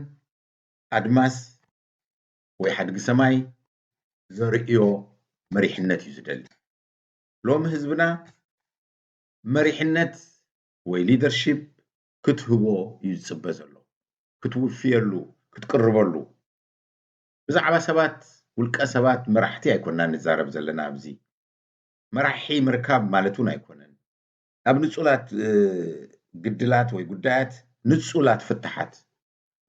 ኣድማስ ወይ ሓድጊ ሰማይ ዘርእዮ መሪሕነት እዩ ዝደሊ። ሎሚ ህዝብና መሪሕነት ወይ ሊደርሺፕ ክትህቦ እዩ ዝጽበ ዘሎ፣ ክትውፍየሉ፣ ክትቅርበሉ። ብዛዕባ ሰባት፣ ውልቀ ሰባት፣ መራሕቲ ኣይኮናን ንዛረብ ዘለና ኣብዚ። መራሒ ምርካብ ማለት እውን ኣይኮነን። ኣብ ንጹላት ግድላት ወይ ጉዳያት ንጹላት ፍታሓት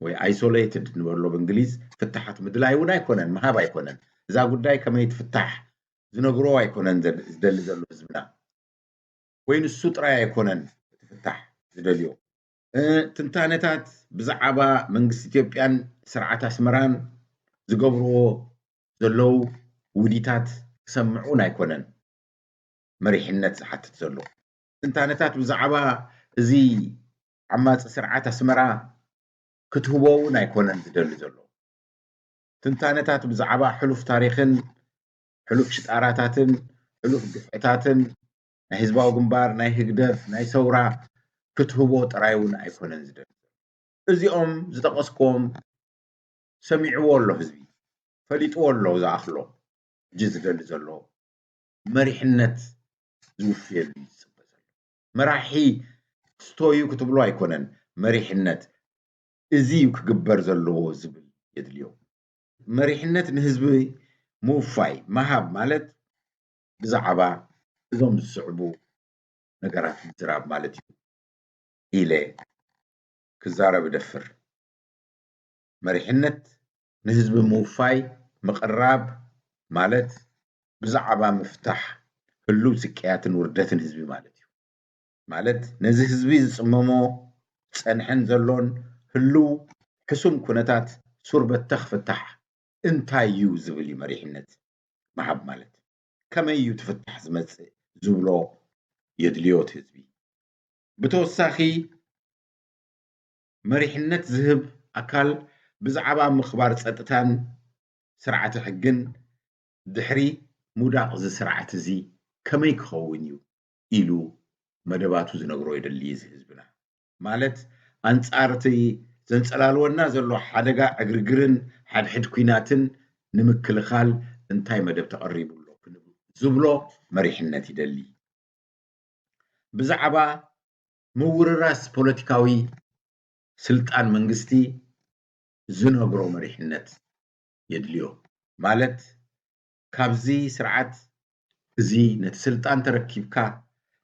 ወይ ኣይሶሌትድ ንበሎ ብእንግሊዝ ፍታሓት ምድላይ እውን ኣይኮነን፣ ምሃብ ኣይኮነን። እዛ ጉዳይ ከመይ ትፍታሕ ዝነግሮ ኣይኮነን ዝደሊ ዘሎ ህዝብና፣ ወይ ንሱ ጥራይ ኣይኮነን እቲ ፍታሕ ዝደልዮ። ትንታነታት ብዛዕባ መንግስቲ ኢትዮጵያን ስርዓት ኣስመራን ዝገብርዎ ዘለዉ ውዲታት ክሰምዑን ኣይኮነን መሪሕነት ዝሓትት ዘሎ። ትንታነታት ብዛዕባ እዚ ዓማፂ ስርዓት ኣስመራ ክትህቦ እውን ኣይኮነን ዝደሊ ዘሎ። ትንታነታት ብዛዕባ ሕሉፍ ታሪኽን ሕሉፍ ሽጣራታትን ሕሉፍ ግፍዕታትን ናይ ህዝባዊ ግንባር፣ ናይ ህግደፍ፣ ናይ ሰውራ ክትህቦ ጥራይ እውን ኣይኮነን ዝደሊ። እዚኦም ዝጠቐስክዎም ሰሚዕዎ ኣሎ ህዝቢ፣ ፈሊጥዎ ኣሎ ዝኣኽሎ። ሕጂ ዝደሊ ዘሎ መሪሕነት ዝውፍየሉ እዩ ዝጽበ ዘሎ። መራሒ ስቶዩ ክትብሎ ኣይኮነን፣ መሪሕነት እዚ እዩ ክግበር ዘለዎ ዝብል የድልዮ። መሪሕነት ንህዝቢ ምውፋይ፣ ምሃብ ማለት ብዛዕባ እዞም ዝስዕቡ ነገራት ምዝራብ ማለት እዩ ኢለ ክዛረብ እደፍር። መሪሕነት ንህዝቢ ምውፋይ፣ ምቕራብ ማለት ብዛዕባ ምፍታሕ ህሉው ስቅያትን ውርደትን ህዝቢ ማለት እዩ። ማለት ነዚ ህዝቢ ዝጽመሞ ዝጸንሐን ዘሎን ህሉው ሕሱም ኩነታት ሱር በተኽ ፍታሕ እንታይ እዩ ዝብል እዩ መሪሕነት ምሃብ ማለት። ከመይ እዩ እቲ ፍታሕ ዝመጽእ ዝብሎ የድልዮ እቲ ህዝቢ። ብተወሳኺ መሪሕነት ዝህብ ኣካል ብዛዕባ ምኽባር ጸጥታን ስርዓተ ሕግን ድሕሪ ምውዳቕ እዚ ስርዓት እዚ ከመይ ክኸውን እዩ ኢሉ መደባቱ ዝነግሮ የድሊ እዚ ህዝብና። ማለት ኣንጻር እቲ ዘንጸላልወና ዘሎ ሓደጋ ዕግርግርን ሓድሕድ ኲናትን ንምክልኻል እንታይ መደብ ተቐሪቡ ኣሎ ዝብሎ መሪሕነት ይደሊ። ብዛዕባ ምውርራስ ፖለቲካዊ ስልጣን መንግስቲ ዝነግሮ መሪሕነት የድልዮ። ማለት ካብዚ ስርዓት እዚ ነቲ ስልጣን ተረኪብካ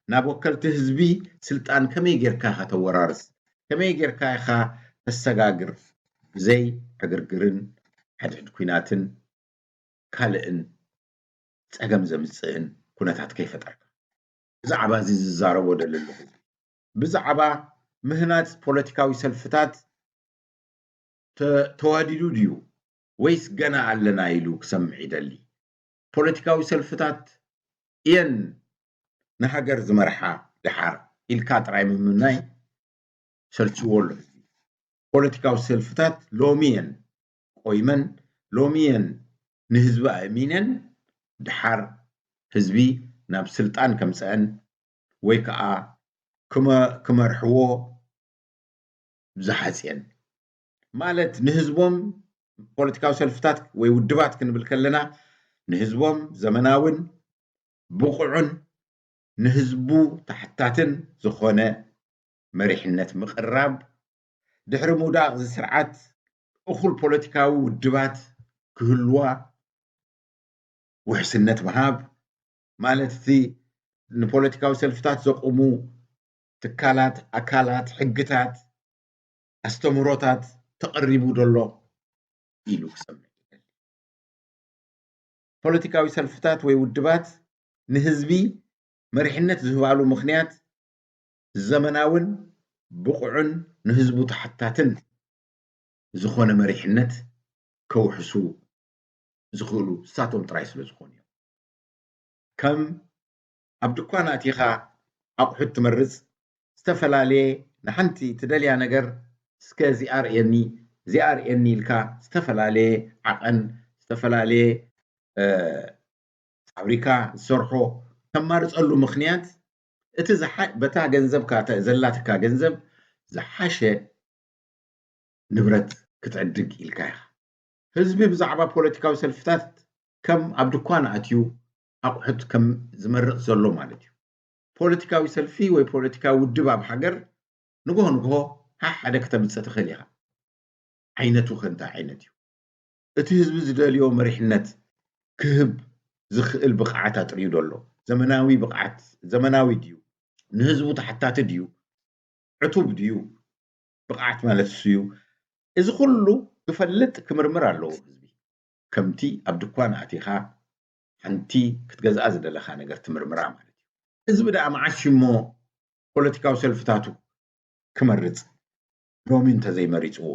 ናብ ወከልቲ ህዝቢ ስልጣን ከመይ ጌርካ ኢኻ ተወራርስ፣ ከመይ ጌርካ ኢኻ ተሰጋግር ብዘይ ዕግርግርን ሕድሕድ ኲናትን ካልእን ጸገም ዘምጽእን ኩነታት ከይፈጠርካ። ብዛዕባ እዚ ዝዛረቦ ደሊ ኣለኹ። ብዛዕባ ምህናጽ ፖለቲካዊ ሰልፍታት ተዋዲዱ ድዩ ወይስ ገና ኣለና ኢሉ ክሰምዕ ይደሊ። ፖለቲካዊ ሰልፍታት እየን ንሃገር ዝመርሓ ድሓር ኢልካ ጥራይ ምምናይ ሰልችዎ ኣሎ ህዝቢ። ፖለቲካዊ ሰልፍታት ሎሚ እየን ቆይመን፣ ሎሚ እየን ንህዝቢ ኣእሚነን ድሓር ህዝቢ ናብ ስልጣን ከምፀአን ወይ ከዓ ክመ- ክመርሕዎ ዝሓፅየን። ማለት ንህዝቦም ፖለቲካዊ ሰልፍታት ወይ ውድባት ክንብል ከለና ንህዝቦም ዘመናውን ብቑዕን ንህዝቡ ተሓታትን ዝኾነ መሪሕነት ምቕራብ፣ ድሕሪ ምውዳቕ እዚ ስርዓት እኹል ፖለቲካዊ ውድባት ክህልዋ ውሕስነት ምሃብ፣ ማለት እቲ ንፖለቲካዊ ሰልፍታት ዘቑሙ ትካላት፣ ኣካላት፣ ሕግታት፣ ኣስተምህሮታት ተቐሪቡ ደሎ ኢሉ ክሰምዕ ይደሊ። ፖለቲካዊ ሰልፍታት ወይ ውድባት ንህዝቢ መሪሕነት ዝህባሉ ምኽንያት ዘመናውን ብቑዕን ንህዝቡ ተሓታትን ዝኾነ መሪሕነት ከውሕሱ ዝኽእሉ ንሳቶም ጥራይ ስለ ዝኾኑ እዮም። ከም ኣብ ድኳን ኣቲኻ ኣቑሑት ትመርጽ ዝተፈላለየ፣ ንሓንቲ ትደልያ ነገር እስከ እዚኣ ርእየኒ፣ እዚኣ ርእየኒ ኢልካ ዝተፈላለየ ዓቐን፣ ዝተፈላለየ ፋብሪካ ዝሰርሖ ተማርፀሉ ምኽንያት እቲ በታ ገንዘብካ ዘላትካ ገንዘብ ዝሓሸ ንብረት ክትዕድግ ኢልካ ኢኻ። ህዝቢ ብዛዕባ ፖለቲካዊ ሰልፍታት ከም ኣብ ድኳን ኣትዩ ኣቑሑት ከም ዝመርፅ ዘሎ ማለት እዩ። ፖለቲካዊ ሰልፊ ወይ ፖለቲካዊ ውድብ ኣብ ሃገር ንግሆ ንግሆ ሓደ ክተምፅእ ትኽእል ኢኻ። ዓይነቱ ከ እንታይ ዓይነት እዩ? እቲ ህዝቢ ዝደልዮ መሪሕነት ክህብ ዝኽእል ብቕዓት ኣጥርዩ ዶ ኣሎ? ዘመናዊ ብቕዓት፣ ዘመናዊ ድዩ? ንህዝቡ ተሓታቲ ድዩ? ዕቱብ ድዩ? ብቕዓት ማለት እሱ እዩ። እዚ ኩሉ ክፈልጥ ክምርምር ኣለዎ ህዝቢ። ከምቲ ኣብ ድኳን ኣቲኻ ሓንቲ ክትገዝኣ ዝደለኻ ነገር ትምርምራ ማለት እዩ። ህዝቢ ደኣ መዓስ እሞ ፖለቲካዊ ሰልፍታቱ ክመርጽ ሎሚ እንተዘይመሪጽዎ፣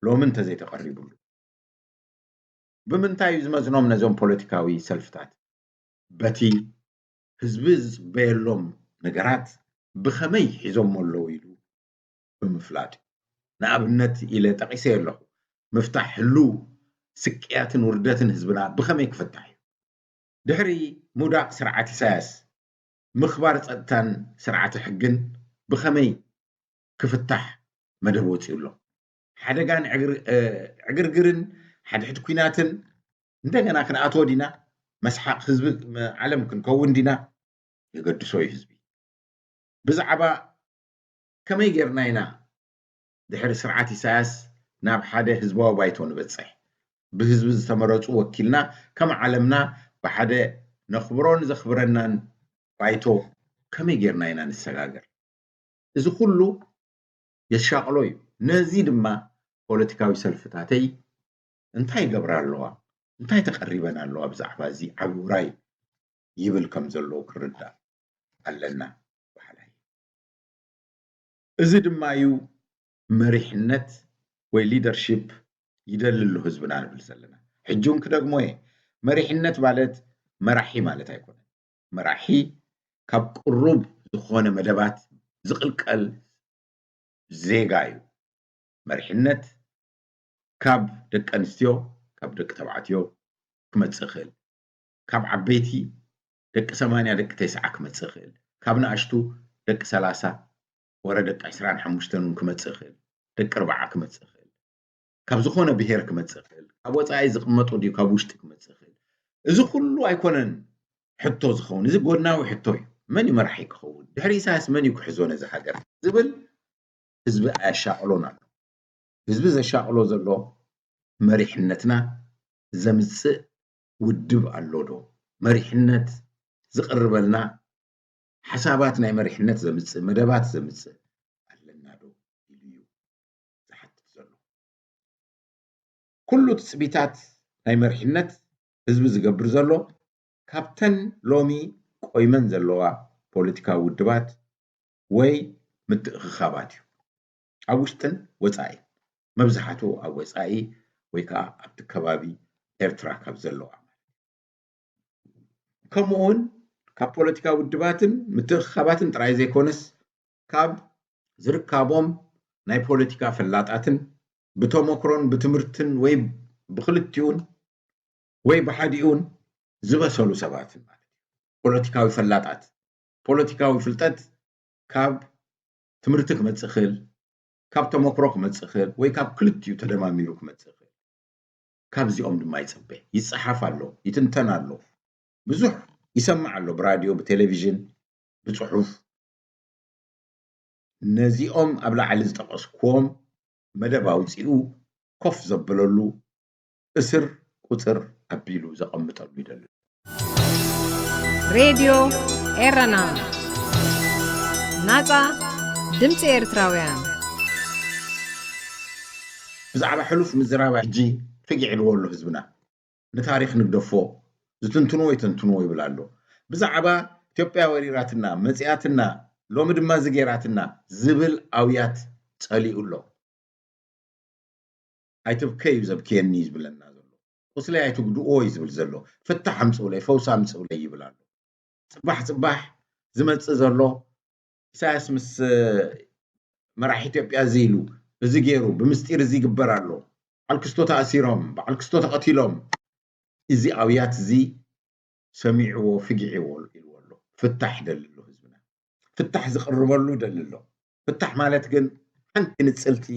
ሎሚ እንተዘይተቐሪብሉ? ብምንታይ እዩ ዝመዝኖም ነዞም ፖለቲካዊ ሰልፍታት? በቲ ህዝቢ ዝጽበየሎም ነገራት ብኸመይ ሒዞሞ ኣለዉ ኢሉ ብምፍላጥ እዩ። ንኣብነት ኢለ ጠቒሰ ኣለኹ፣ ምፍታሕ ህሉው ስቅያትን ውርደትን ህዝብና ብኸመይ ክፍታሕ እዩ? ድሕሪ ምውዳቕ ስርዓት ኢሳያስ ምኽባር ጸጥታን ስርዓተ ሕግን ብኸመይ ክፍታሕ መደብ ወጺኡ ኣሎ? ሓደጋን ዕግርግርን ሓድሕድ ኲናትን እንደገና ክንኣትዎ ዲና? መስሓቕ ህዝቢ ዓለም ክንከውን ዲና? የገድሶ እዩ ህዝቢ። ብዛዕባ ከመይ ጌርና ኢና ድሕሪ ስርዓት ኢሳያስ ናብ ሓደ ህዝባዊ ባይቶ ንበጽሕ? ብህዝቢ ዝተመረጹ ወኪልና ከም ዓለምና ብሓደ ነኽብሮን ዘኽብረናን ባይቶ ከመይ ጌርና ኢና ንሰጋገር? እዚ ኩሉ የሻቕሎ እዩ። ነዚ ድማ ፖለቲካዊ ሰልፍታተይ እንታይ ይገብራ ኣለዋ? እንታይ ተቐሪበን ኣለዋ ብዛዕባ እዚ ዓቢ ውራይ ይብል ከም ዘለዎ ክርዳእ ኣለና በሃላይ። እዚ ድማ እዩ መሪሕነት ወይ ሊደርሺፕ ይደሊ ኣሎ ህዝብና ንብል ዘለና። ሕጂ እውን ክደግሞ እየ፣ መሪሕነት ማለት መራሒ ማለት ኣይኮነን። መራሒ ካብ ቅሩብ ዝኾነ መደባት ዝቕልቀል ዜጋ እዩ። መሪሕነት ካብ ደቂ ኣንስትዮ፣ ካብ ደቂ ተባዕትዮ ክመጽእ ይኽእል። ካብ ዓበይቲ ደቂ ሰማንያ ደቂ ተስዓ ክመጽእ ይኽእል። ካብ ንኣሽቱ ደቂ ሰላሳ ወረ ደቂ ዕስራን ሓሙሽተን እውን ክመጽእ ይኽእል። ደቂ ኣርባዓ ክመጽእ ይኽእል። ካብ ዝኾነ ብሄር ክመጽእ ይኽእል። ካብ ወጻኢ ዝቕመጡ ድዩ ካብ ውሽጢ ክመጽእ ይኽእል። እዚ ኩሉ ኣይኮነን ሕቶ ዝኸውን። እዚ ጎድናዊ ሕቶ እዩ። መን እዩ መራሒ ክኸውን? ድሕሪ ኢሳያስ መን እዩ ክሕዞ ነዚ ሃገር ዝብል ህዝቢ ኣያሻቕሎን ኣሎ። ህዝቢ ዘሻቕሎ ዘሎ መሪሕነትና ዘምጽእ ውድብ ኣሎ ዶ? መሪሕነት ዝቕርበልና ሓሳባት ናይ መሪሕነት ዘምጽእ መደባት ዘምጽእ ኣለና ዶ ኢሉ እዩ ዝሓትት ዘሎ። ኩሉ ትጽቢታት ናይ መሪሕነት ህዝቢ ዝገብር ዘሎ ካብተን ሎሚ ቆይመን ዘለዋ ፖለቲካዊ ውድባት ወይ ምትእኽኻባት እዩ። ኣብ ውሽጥን ወጻኢን፣ መብዛሕትኡ ኣብ ወጻኢ ወይ ከዓ ኣብቲ ከባቢ ኤርትራ ካብ ዘለዋ ማለት እዩ። ከምኡ እውን ካብ ፖለቲካዊ ውድባትን ምትእኽኻባትን ጥራይ ዘይኮነስ ካብ ዝርካቦም ናይ ፖለቲካ ፈላጣትን ብተመክሮን ብትምህርትን ወይ ብክልቲኡን ወይ ብሓዲኡን ዝበሰሉ ሰባትን ማለት እዩ። ፖለቲካዊ ፈላጣት፣ ፖለቲካዊ ፍልጠት ካብ ትምህርቲ ክመጽእ ይኽእል፣ ካብ ተመክሮ ክመጽእ ይኽእል ወይ ካብ ክልቲኡ ተደማሚሩ ክመጽእ ይኽእል። ካብዚኦም ድማ ይጽበ። ይጸሓፍ ኣሎ፣ ይትንተን ኣሎ፣ ብዙሕ ይሰማዕ ኣሎ፣ ብራድዮ፣ ብቴሌቪዥን፣ ብጽሑፍ። ነዚኦም ኣብ ላዕሊ ዝጠቐስኩዎም መደብ ኣውጺኡ ኮፍ ዘብለሉ እስር ቁጽር ኣቢሉ ዘቐምጠሉ ይደሊ። ሬድዮ ኤረና፣ ናጻ ድምጺ ኤርትራውያን። ብዛዕባ ሕሉፍ ምዝራብ ሕጂ ፍጊዕ ኢልዎ ኣሎ ህዝብና። ንታሪኽ ንግደፎ፣ ዝትንትንዎ ይተንትንዎ ይብል ኣሎ። ብዛዕባ ኢትዮጵያ ወሪራትና፣ መጺኣትና፣ ሎሚ ድማ እዚ ጌራትና ዝብል ኣውያት ጸሊኡ ኣሎ። ኣይትብከ እዩ ዘብክየኒ ዝብለና ዘሎ። ቁስለይ ኣይትጉድእዎ እዩ ዝብል ዘሎ። ፍታሕ ኣምፅኡለይ፣ ፈውሲ ኣምፅኡለይ ይብል ኣሎ። ፅባሕ ፅባሕ ዝመፅእ ዘሎ ኢሳያስ ምስ መራሕ ኢትዮጵያ እዚ ኢሉ፣ እዚ ገይሩ፣ ብምስጢር እዚ ይግበር ኣሎ፣ በዓል ክስቶ ተኣሲሮም፣ በዓል ክስቶ ተቐቲሎም፣ እዚ ኣውያት እዚ ሰሚዕዎ ፍጊዕዎ ኢልዎ ኣሎ። ፍታሕ ይደሊ ኣሎ ህዝብና። ፍታሕ ዝቕርበሉ ይደሊ ኣሎ። ፍታሕ ማለት ግን ሓንቲ ንጽልቲ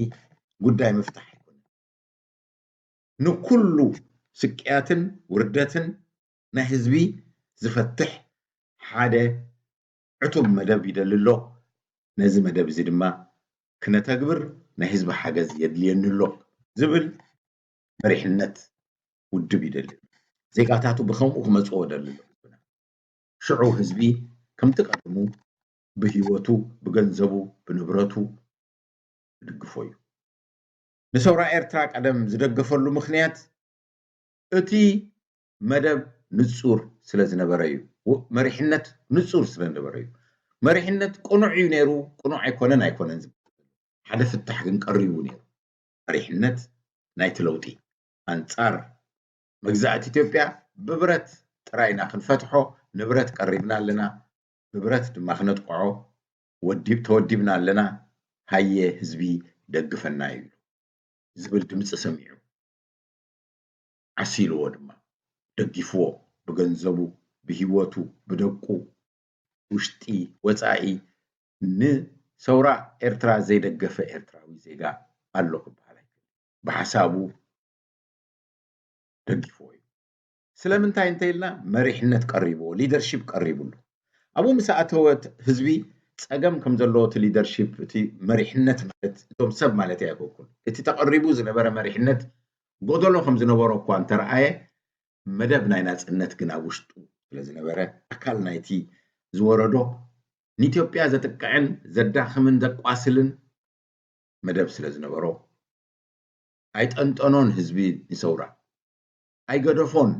ጉዳይ ምፍታሕ ኣይኮነን። ንኩሉ ስቅያትን ውርደትን ናይ ህዝቢ ዝፈትሕ ሓደ ዕቱብ መደብ ይደሊ ኣሎ። ነዚ መደብ እዚ ድማ ክነተግብር ናይ ህዝቢ ሓገዝ የድልየኒ ኣሎ ዝብል መሪሕነት ውድብ ይደሊ። ዜጋታቱ ብኸምኡ ክመፅዎ ደሊ ኣሎ ህዝብና። ሽዑ ህዝቢ ከምቲ ቀደሙ ብህይወቱ፣ ብገንዘቡ፣ ብንብረቱ ይድግፎ እዩ። ንሰውራ ኤርትራ ቀደም ዝደገፈሉ ምኽንያት እቲ መደብ ንጹር ስለ ዝነበረ እዩ። መሪሕነት ንጹር ስለ ዝነበረ እዩ። መሪሕነት ቅኑዕ እዩ ነይሩ፣ ቅኑዕ ኣይኮነን ኣይኮነን ዝብል ሓደ ፍታሕ ግን ቀሪቡ ነይሩ። መሪሕነት ናይቲ ለውጢ ኣንጻር መግዛእቲ ኢትዮጵያ ብብረት ጥራይ ኢና ክንፈትሖ፣ ንብረት ቀሪብና ኣለና፣ ብብረት ድማ ክነጥቅዖ ወዲብ ተወዲብና ኣለና፣ ሃየ ህዝቢ ደግፈና እዩ ዝብል ድምፂ ሰሚዑ ዓሲልዎ ድማ፣ ደጊፍዎ፣ ብገንዘቡ፣ ብህይወቱ፣ ብደቁ፣ ውሽጢ ወፃኢ፣ ንሰውራ ኤርትራ ዘይደገፈ ኤርትራዊ ዜጋ ኣሎ ክበሃል ኣይክእልን። ብሓሳቡ ደጊፍዎ እዩ። ስለምንታይ እንተኢልና መሪሕነት ቀሪብዎ፣ ሊደርሺፕ ቀሪብሉ። ኣብኡ ምስ ኣተወ ህዝቢ ፀገም ከም ዘለዎ እቲ ሊደርሺፕ፣ እቲ መሪሕነት ማለት እቶም ሰብ ማለት ኣይኮንኩን። እቲ ተቐሪቡ ዝነበረ መሪሕነት ጎደሎ ከም ዝነበሮ እኳ እንተረኣየ፣ መደብ ናይ ናፅነት ግን ኣብ ውሽጡ ስለ ዝነበረ፣ ኣካል ናይቲ ዝወረዶ ንኢትዮጵያ ዘጥቅዕን ዘዳኽምን ዘቋስልን መደብ ስለ ዝነበሮ፣ ኣይጠንጠኖን ህዝቢ ንሰውራ፣ ኣይገደፎን፣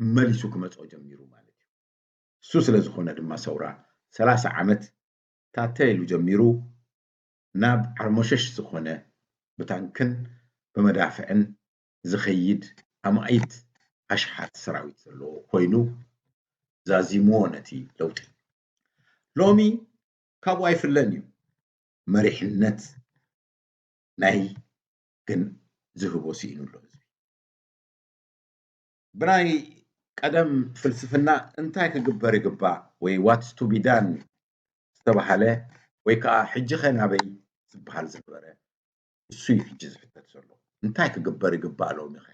መሊሱ ክመፅኦ ጀሚሩ ማለት እዩ። እሱ ስለ ዝኾነ ድማ ሰውራ ሰላሳ ዓመት ታተ ኢሉ ጀሚሩ ናብ ዓርሞሸሽ ዝኾነ ብታንክን ብመዳፍዕን ዝኸይድ ኣማኢት ኣሽሓት ሰራዊት ዘለዎ ኮይኑ ዛዚምዎ ነቲ ለውጢ። ሎሚ ካብኡ ኣይፍለን እዩ። መሪሕነት ናይ ግን ዝህቦ ስኢኑ ኣሎ ህዝቢ። ብናይ ቀደም ፍልስፍና እንታይ ክግበር ይግባእ ወይ what's to be done ዝተባሃለ ወይ ከዓ ሕጂ ኸ ናበይ ዝበሃል ዝነበረ እሱ እዩ ሕጂ ዝሕተት ዘሎ። እንታይ ክግበር ይግባእ ሎሚ ኸ?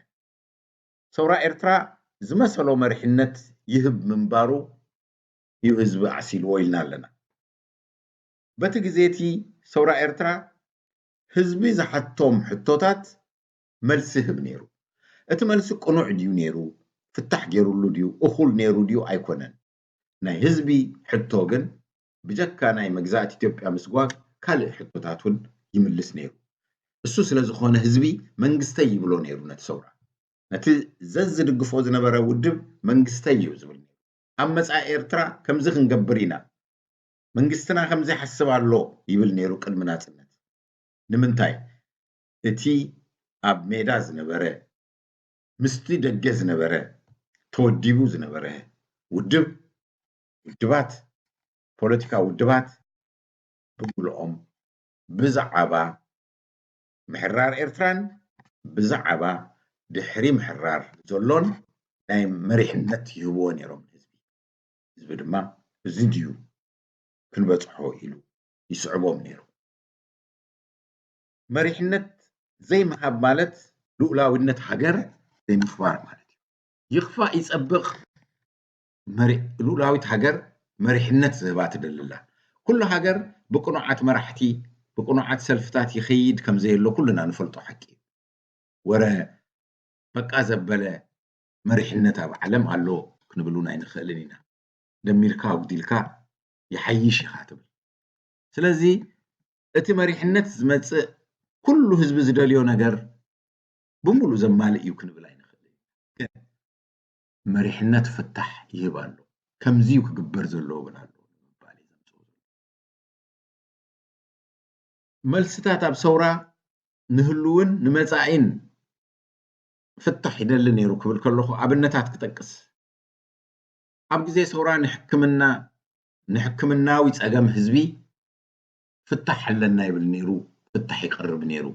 ሰውራ ኤርትራ ዝመሰሎ መሪሕነት ይህብ ምንባሩ እዩ ህዝቢ ኣዕሲልዎ ኢልና ኣለና። በቲ ግዜ እቲ ሰውራ ኤርትራ ህዝቢ ዝሓቶም ሕቶታት መልሲ ይህብ ነይሩ። እቲ መልሲ ቅኑዕ ድዩ ነይሩ? ፍታሕ ገይሩሉ ድዩ? እኹል ነይሩ ድዩ ኣይኮነን? ናይ ህዝቢ ሕቶ ግን ብጀካ ናይ መግዛእቲ ኢትዮጵያ ምስጓግ ካልእ ሕቶታት እውን ይምልስ ነይሩ። እሱ ስለ ዝኾነ ህዝቢ መንግስተይ ይብሎ ነይሩ ነቲ ሰውራ። ነቲ ዘዝ ዝድግፎ ዝነበረ ውድብ መንግስተይ እዩ ዝብል ነይሩ። ኣብ መጻኢ ኤርትራ ከምዚ ክንገብር ኢና፣ መንግስትና ከምዚ ይሓስብ ኣሎ ይብል ነይሩ ቅድሚ ናጽነት። ንምንታይ? እቲ ኣብ ሜዳ ዝነበረ፣ ምስቲ ደገ ዝነበረ፣ ተወዲቡ ዝነበረ ውድብ፣ ውድባት፣ ፖለቲካ ውድባት ብምልኦም ብዛዕባ ምሕራር ኤርትራን ብዛዕባ ድሕሪ ምሕራር ዘሎን ናይ መሪሕነት ይህብዎ ነይሮም ንህዝቢ። ህዝቢ ድማ እዚ ድዩ ክንበጽሖ ኢሉ ይስዕቦም ነይሩ። መሪሕነት ዘይምሃብ ማለት ልኡላዊነት ሃገር ዘይምኽባር ማለት እዩ። ይኽፋእ ይጸብቕ መሪ-፣ ልኡላዊት ሃገር መሪሕነት ዝህባ ትደሊ ኣላ። ኩሉ ሃገር ብቅኑዓት መራሕቲ፣ ብቅኑዓት ሰልፍታት ይኸይድ ከም ዘየሎ ኩልና ንፈልጦ ሓቂ እዩ። ወረ በቃ ዘበለ መሪሕነት ኣብ ዓለም ኣሎ ክንብል እውን ኣይንኽእልን ኢና። ደሚርካ ኣጉዲልካ ይሓይሽ ኢኻ ትብል። ስለዚ እቲ መሪሕነት ዝመጽእ ኩሉ ህዝቢ ዝደልዮ ነገር ብምሉእ ዘማልእ እዩ ክንብል ኣይንኽእልን። ግን መሪሕነት ፍታሕ ይህብ ኣሎ። ከምዚ እዩ ክግበር ዘለዎ እውን ኣሎ ንምባል እዩ ዘምጽኦ ዘሎ። መልስታት ኣብ ሰውራ ንህልውን ንመጻኢን ፍታሕ ይደሊ ነይሩ ክብል ከለኹ ኣብነታት ክጠቅስ። ኣብ ግዜ ሰውራ ንሕክምና ንሕክምናዊ ጸገም ህዝቢ ፍታሕ ኣለና ይብል ነይሩ፣ ፍታሕ ይቐርብ ነይሩ፣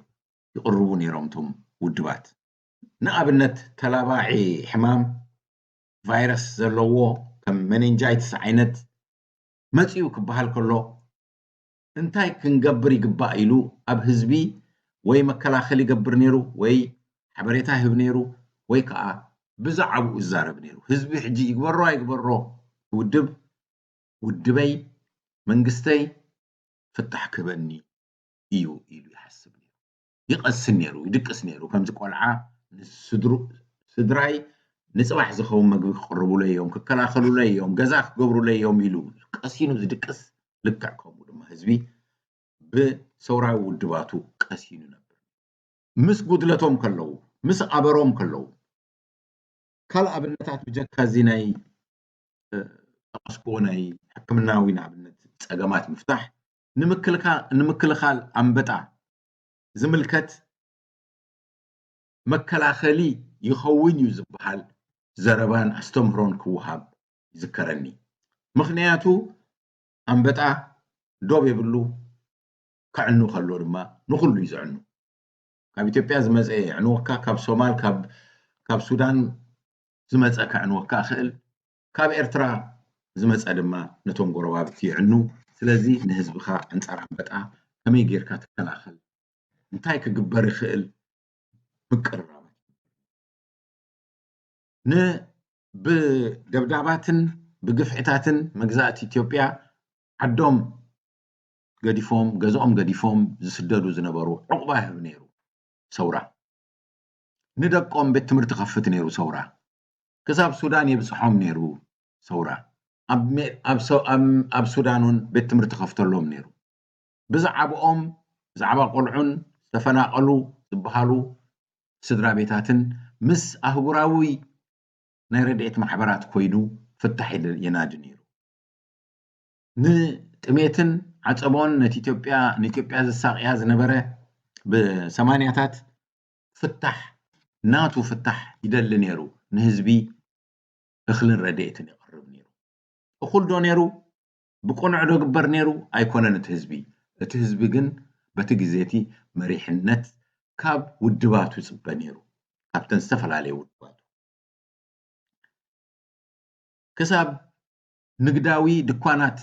ይቕርቡ ነይሮም እቶም ውድባት። ንኣብነት ተላባዒ ሕማም ቫይረስ ዘለዎ ከም ሜኒንጃይትስ ዓይነት መጺኡ ክበሃል ከሎ እንታይ ክንገብር ይግባእ ኢሉ ኣብ ህዝቢ ወይ መከላኸሊ ይገብር ነይሩ ወይ ሓበሬታ ይህብ ነይሩ ወይ ከዓ ብዛዕባኡ ይዛረብ ነይሩ። ህዝቢ ሕጂ ይግበሮ ኣይግበሮ ውድብ ውድበይ መንግስተይ ፍታሕ ክህበኒ እዩ ኢሉ ይሓስብ ነይሩ። ይቐስን ነይሩ፣ ይድቅስ ነይሩ። ከምዚ ቆልዓ ንስድሩ ስድራይ ንፅባሕ ዝኸውን መግቢ ክቕርቡለይ እዮም፣ ክከላኸሉለይ እዮም፣ ገዛ ክገብሩለይ እዮም ኢሉ ቀሲኑ ዝድቅስ፣ ልክዕ ከምኡ ድማ ህዝቢ ብሰውራዊ ውድባቱ ቀሲኑ ነብር። ምስ ጉድለቶም ከለዉ፣ ምስ ኣበሮም ከለዉ፣ ካልእ ኣብነታት ብጀካ እዚ ናይ ጠቐስክዎ ናይ ሕክምናዊ ንኣብነት ጸገማት ምፍታሕ ንምክልኻል ኣንበጣ ዝምልከት መከላኸሊ ይኸውን እዩ ዝበሃል ዘረባን ኣስተምህሮን ክወሃብ ይዝከረኒ። ምኽንያቱ ኣንበጣ ዶብ የብሉ፣ ከዕኑ ከሎ ድማ ንኹሉ እዩ ዘዕኑ። ካብ ኢትዮጵያ ዝመፀ የዕንወካ፣ ካብ ሶማል፣ ካብ ሱዳን ዝመፀ ከዕንወካ ይኽእል፣ ካብ ኤርትራ ዝመፀ ድማ ነቶም ጎረባብቲ የዕኑ። ስለዚ ንህዝብኻ ኣንፃር ኣንበጣ ከመይ ጌርካ ትከላኸል፣ እንታይ ክግበር ይኽእል፣ ምቅርራባት ን ብደብዳባትን ብግፍዕታትን መግዛእቲ ኢትዮጵያ ዓዶም ገዲፎም ገዝኦም ገዲፎም ዝስደዱ ዝነበሩ ዕቑባ ይህብ ነይሩ ሰውራ። ንደቆም ቤት ትምህርቲ ከፍት ነይሩ ሰውራ። ክሳብ ሱዳን የብፅሖም ነይሩ ሰውራ። ኣብ ሱዳን እውን ቤት ትምህርቲ ከፍተሎም ነይሩ። ብዛዕባኦም ብዛዕባ ቆልዑን ዝተፈናቐሉ ዝበሃሉ ስድራ ቤታትን ምስ ኣህጉራዊ ናይ ረድኤት ማሕበራት ኮይኑ ፍታሕ የናዲ ነይሩ። ንጥሜትን ዓፀቦን ነቲ ኢትዮጵያ ንኢትዮጵያ ዘሳቕያ ዝነበረ ብሰማንያታት ፍታሕ ናቱ ፍታሕ ይደሊ ነይሩ። ንህዝቢ እኽልን ረድኤትን የቕርብ ነይሩ። እኹል ዶ ነይሩ? ብቅኑዕ ዶ ግበር ነይሩ? ኣይኮነን እቲ ህዝቢ። እቲ ህዝቢ ግን በቲ ግዜ እቲ መሪሕነት ካብ ውድባቱ ይፅበ ነይሩ፣ ካብተን ዝተፈላለየ ውድባቱ። ክሳብ ንግዳዊ ድኳናት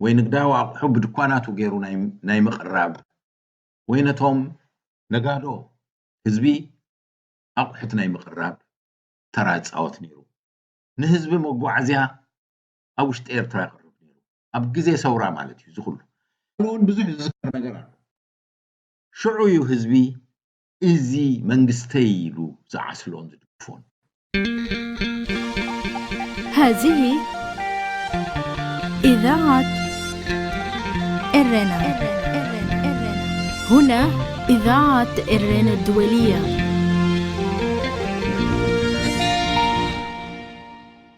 ወይ ንግዳዊ ኣቑሑ ብድኳናቱ ገይሩ ናይ ምቕራብ ወይ ነቶም ነጋዶ ህዝቢ ኣቑሑት ናይ ምቕራብ ተራ ይፃወት ነይሩ። ንህዝቢ መጓዓዝያ ኣብ ውሽጢ ኤርትራ የቕርብ ነይሩ። ኣብ ግዜ ሰውራ ማለት እዩ። ዝኹሉ እውን ብዙሕ ዝዝከር ነገር ኣሎ። ሽዑ እዩ ህዝቢ እዚ መንግስተይ ኢሉ ዝዓስሎን ዝድግፎን። هذه إذاعة إرنا. هنا إذاعة إرنا الدولية.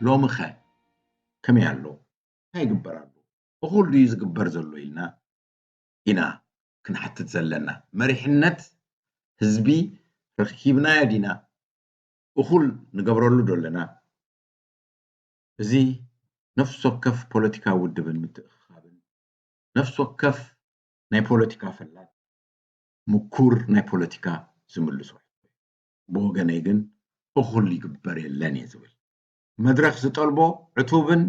ሎሚ ኸ ከመይ ኣሎ? እንታይ ይግበር ኣሎ? እኹል ድዩ ዝግበር ዘሎ ኢልና ኢና ክንሓትት ዘለና። መሪሕነት ህዝቢ ረኪብናዮ ዲና? እኹል ንገብረሉ ዶ ኣለና? እዚ ነፍሲ ወከፍ ፖለቲካዊ ውድብን ምትእኽኻብን ነፍሲ ወከፍ ናይ ፖለቲካ ፈላጥ ምኩር ናይ ፖለቲካ ዝምልሶ ሕቶ እዩ። ብወገነይ ግን እኹል ይግበር የለን እየ ዝብል። መድረኽ ዝጠልቦ ዕቱብን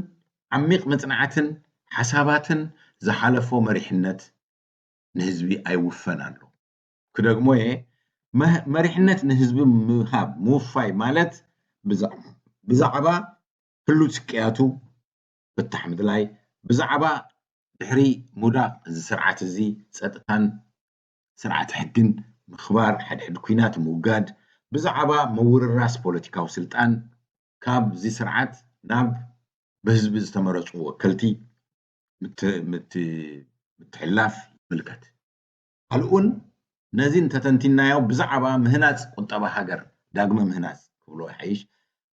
ዓሚቕ መጽናዕትን ሓሳባትን ዝሓለፎ መሪሕነት ንህዝቢ ኣይውፈን ኣሎ። ክደግሞ እየ፣ መሪሕነት ንህዝቢ ምሃብ ምውፋይ ማለት ብዛዕባ ህሉው ስቅያቱ ፍታሕ ምድላይ፣ ብዛዕባ ድሕሪ ምውዳቕ እዚ ስርዓት እዚ ጸጥታን ስርዓት ሕግን ምኽባር፣ ሓድሕድ ኲናት ምውጋድ፣ ብዛዕባ ምውርራስ ፖለቲካዊ ስልጣን ካብዚ ስርዓት ናብ ብህዝቢ ዝተመረፁ ወከልቲ ምትሕልላፍ ይምልከት። ካልኡን ነዚ እንተተንቲናዮ ብዛዕባ ምህናፅ ቁጠባ ሃገር፣ ዳግመ ምህናፅ ክብሎ ይሓይሽ፣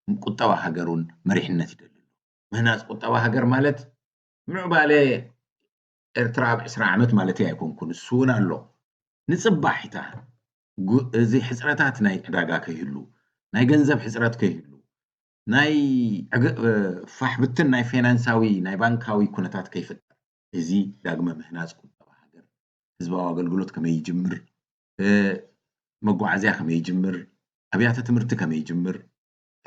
ቁጠባ ሃገር እውን መሪሕነት ይደሊ ኣሎ። ምህናፅ ቁጠባ ሃገር ማለት ምዕባለ ኤርትራ ኣብ ዕስራ ዓመት ማለተይ ኣይኮንኩን፣ እሱ እውን ኣሎ። ንፅባሒታ እዚ ሕፅረታት ናይ ዕዳጋ ከይህሉ፣ ናይ ገንዘብ ሕፅረት ከይህሉ፣ ናይ ዕግ- እ፣ ፋሕብትን ናይ ፋይናንሳዊ ናይ ባንካዊ ኩነታት ከይፍጠር፣ እዚ ዳግመ ምህናፅ ቁጠባ ሃገር፣ ህዝባዊ ኣገልግሎት ከመይ ይጅምር፣ እ፣ መጓዓዝያ ከመይ ይጅምር፣ ኣብያተ ትምህርቲ ከመይ ይጅምር፣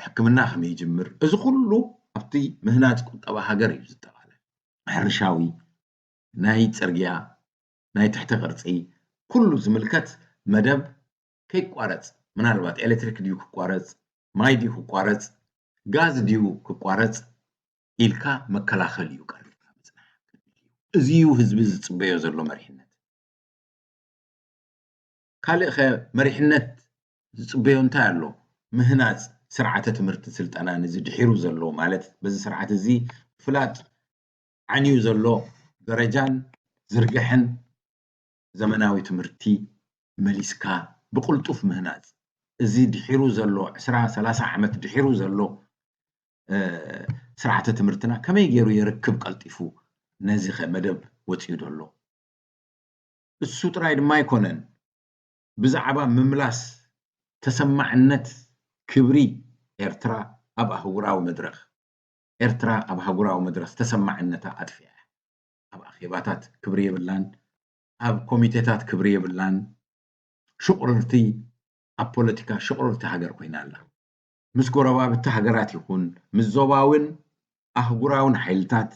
ሕክምና ከመይ ይጅምር፣ እዚ ኩሉ ኣብቲ ምህናፅ ቁጠባ ሃገር እዩ ዝጠቓለል። ሕርሻዊ፣ ናይ ፅርግያ፣ ናይ ትሕተ ቅርፂ፣ ኩሉ ዝምልከት መደብ ከይቋረፅ፣ ምናልባት ኤሌክትሪክ ድዩ ክቋረፅ፣ ማይ ድዩ ክቋረፅ፣ ጋዝ ድዩ ክቋረፅ ኢልካ መከላኸል እዩ ቀሪብካ ምፅናሕ። እዚ እዩ ህዝቢ ዝፅበዮ ዘሎ መሪሕነት። ካልእ ኸ መሪሕነት ዝፅበዮ እንታይ ኣሎ? ምህናፅ ስርዓተ ትምህርትን ስልጠናን፣ እዚ ድሒሩ ዘሎ ማለት በዚ ስርዓት እዚ ፍላጥ ዓንዩ ዘሎ ደረጃን ዝርግሐን ዘመናዊ ትምህርቲ መሊስካ ብቕልጡፍ ምህናፅ። እዚ ድሒሩ ዘሎ ዕስራ ሰላሳ ዓመት ድሒሩ ዘሎ እ፣ ስርዓተ ትምህርትና ከመይ ገይሩ የርክብ ቀልጢፉ? ነዚ ኸ መደብ ወፂኡ ዶ ኣሎ? እሱ ጥራይ ድማ ኣይኮነን። ብዛዕባ ምምላስ ተሰማዕነት ክብሪ ኤርትራ ኣብ ኣህጉራዊ መድረኽ፣ ኤርትራ ኣብ ኣህጉራዊ መድረኽ ተሰማዕነታ ኣጥፊኣ እያ። ኣብ ኣኼባታት ክብሪ የብላን፣ ኣብ ኮሚቴታት ክብሪ የብላን። ሽቑርርቲ፣ ኣብ ፖለቲካ ሽቑርርቲ ሃገር ኮይና ኣላ። ምስ ጎረባብቲ ሃገራት ይኹን ምስ ዞባውን ኣህጉራውን ሓይልታት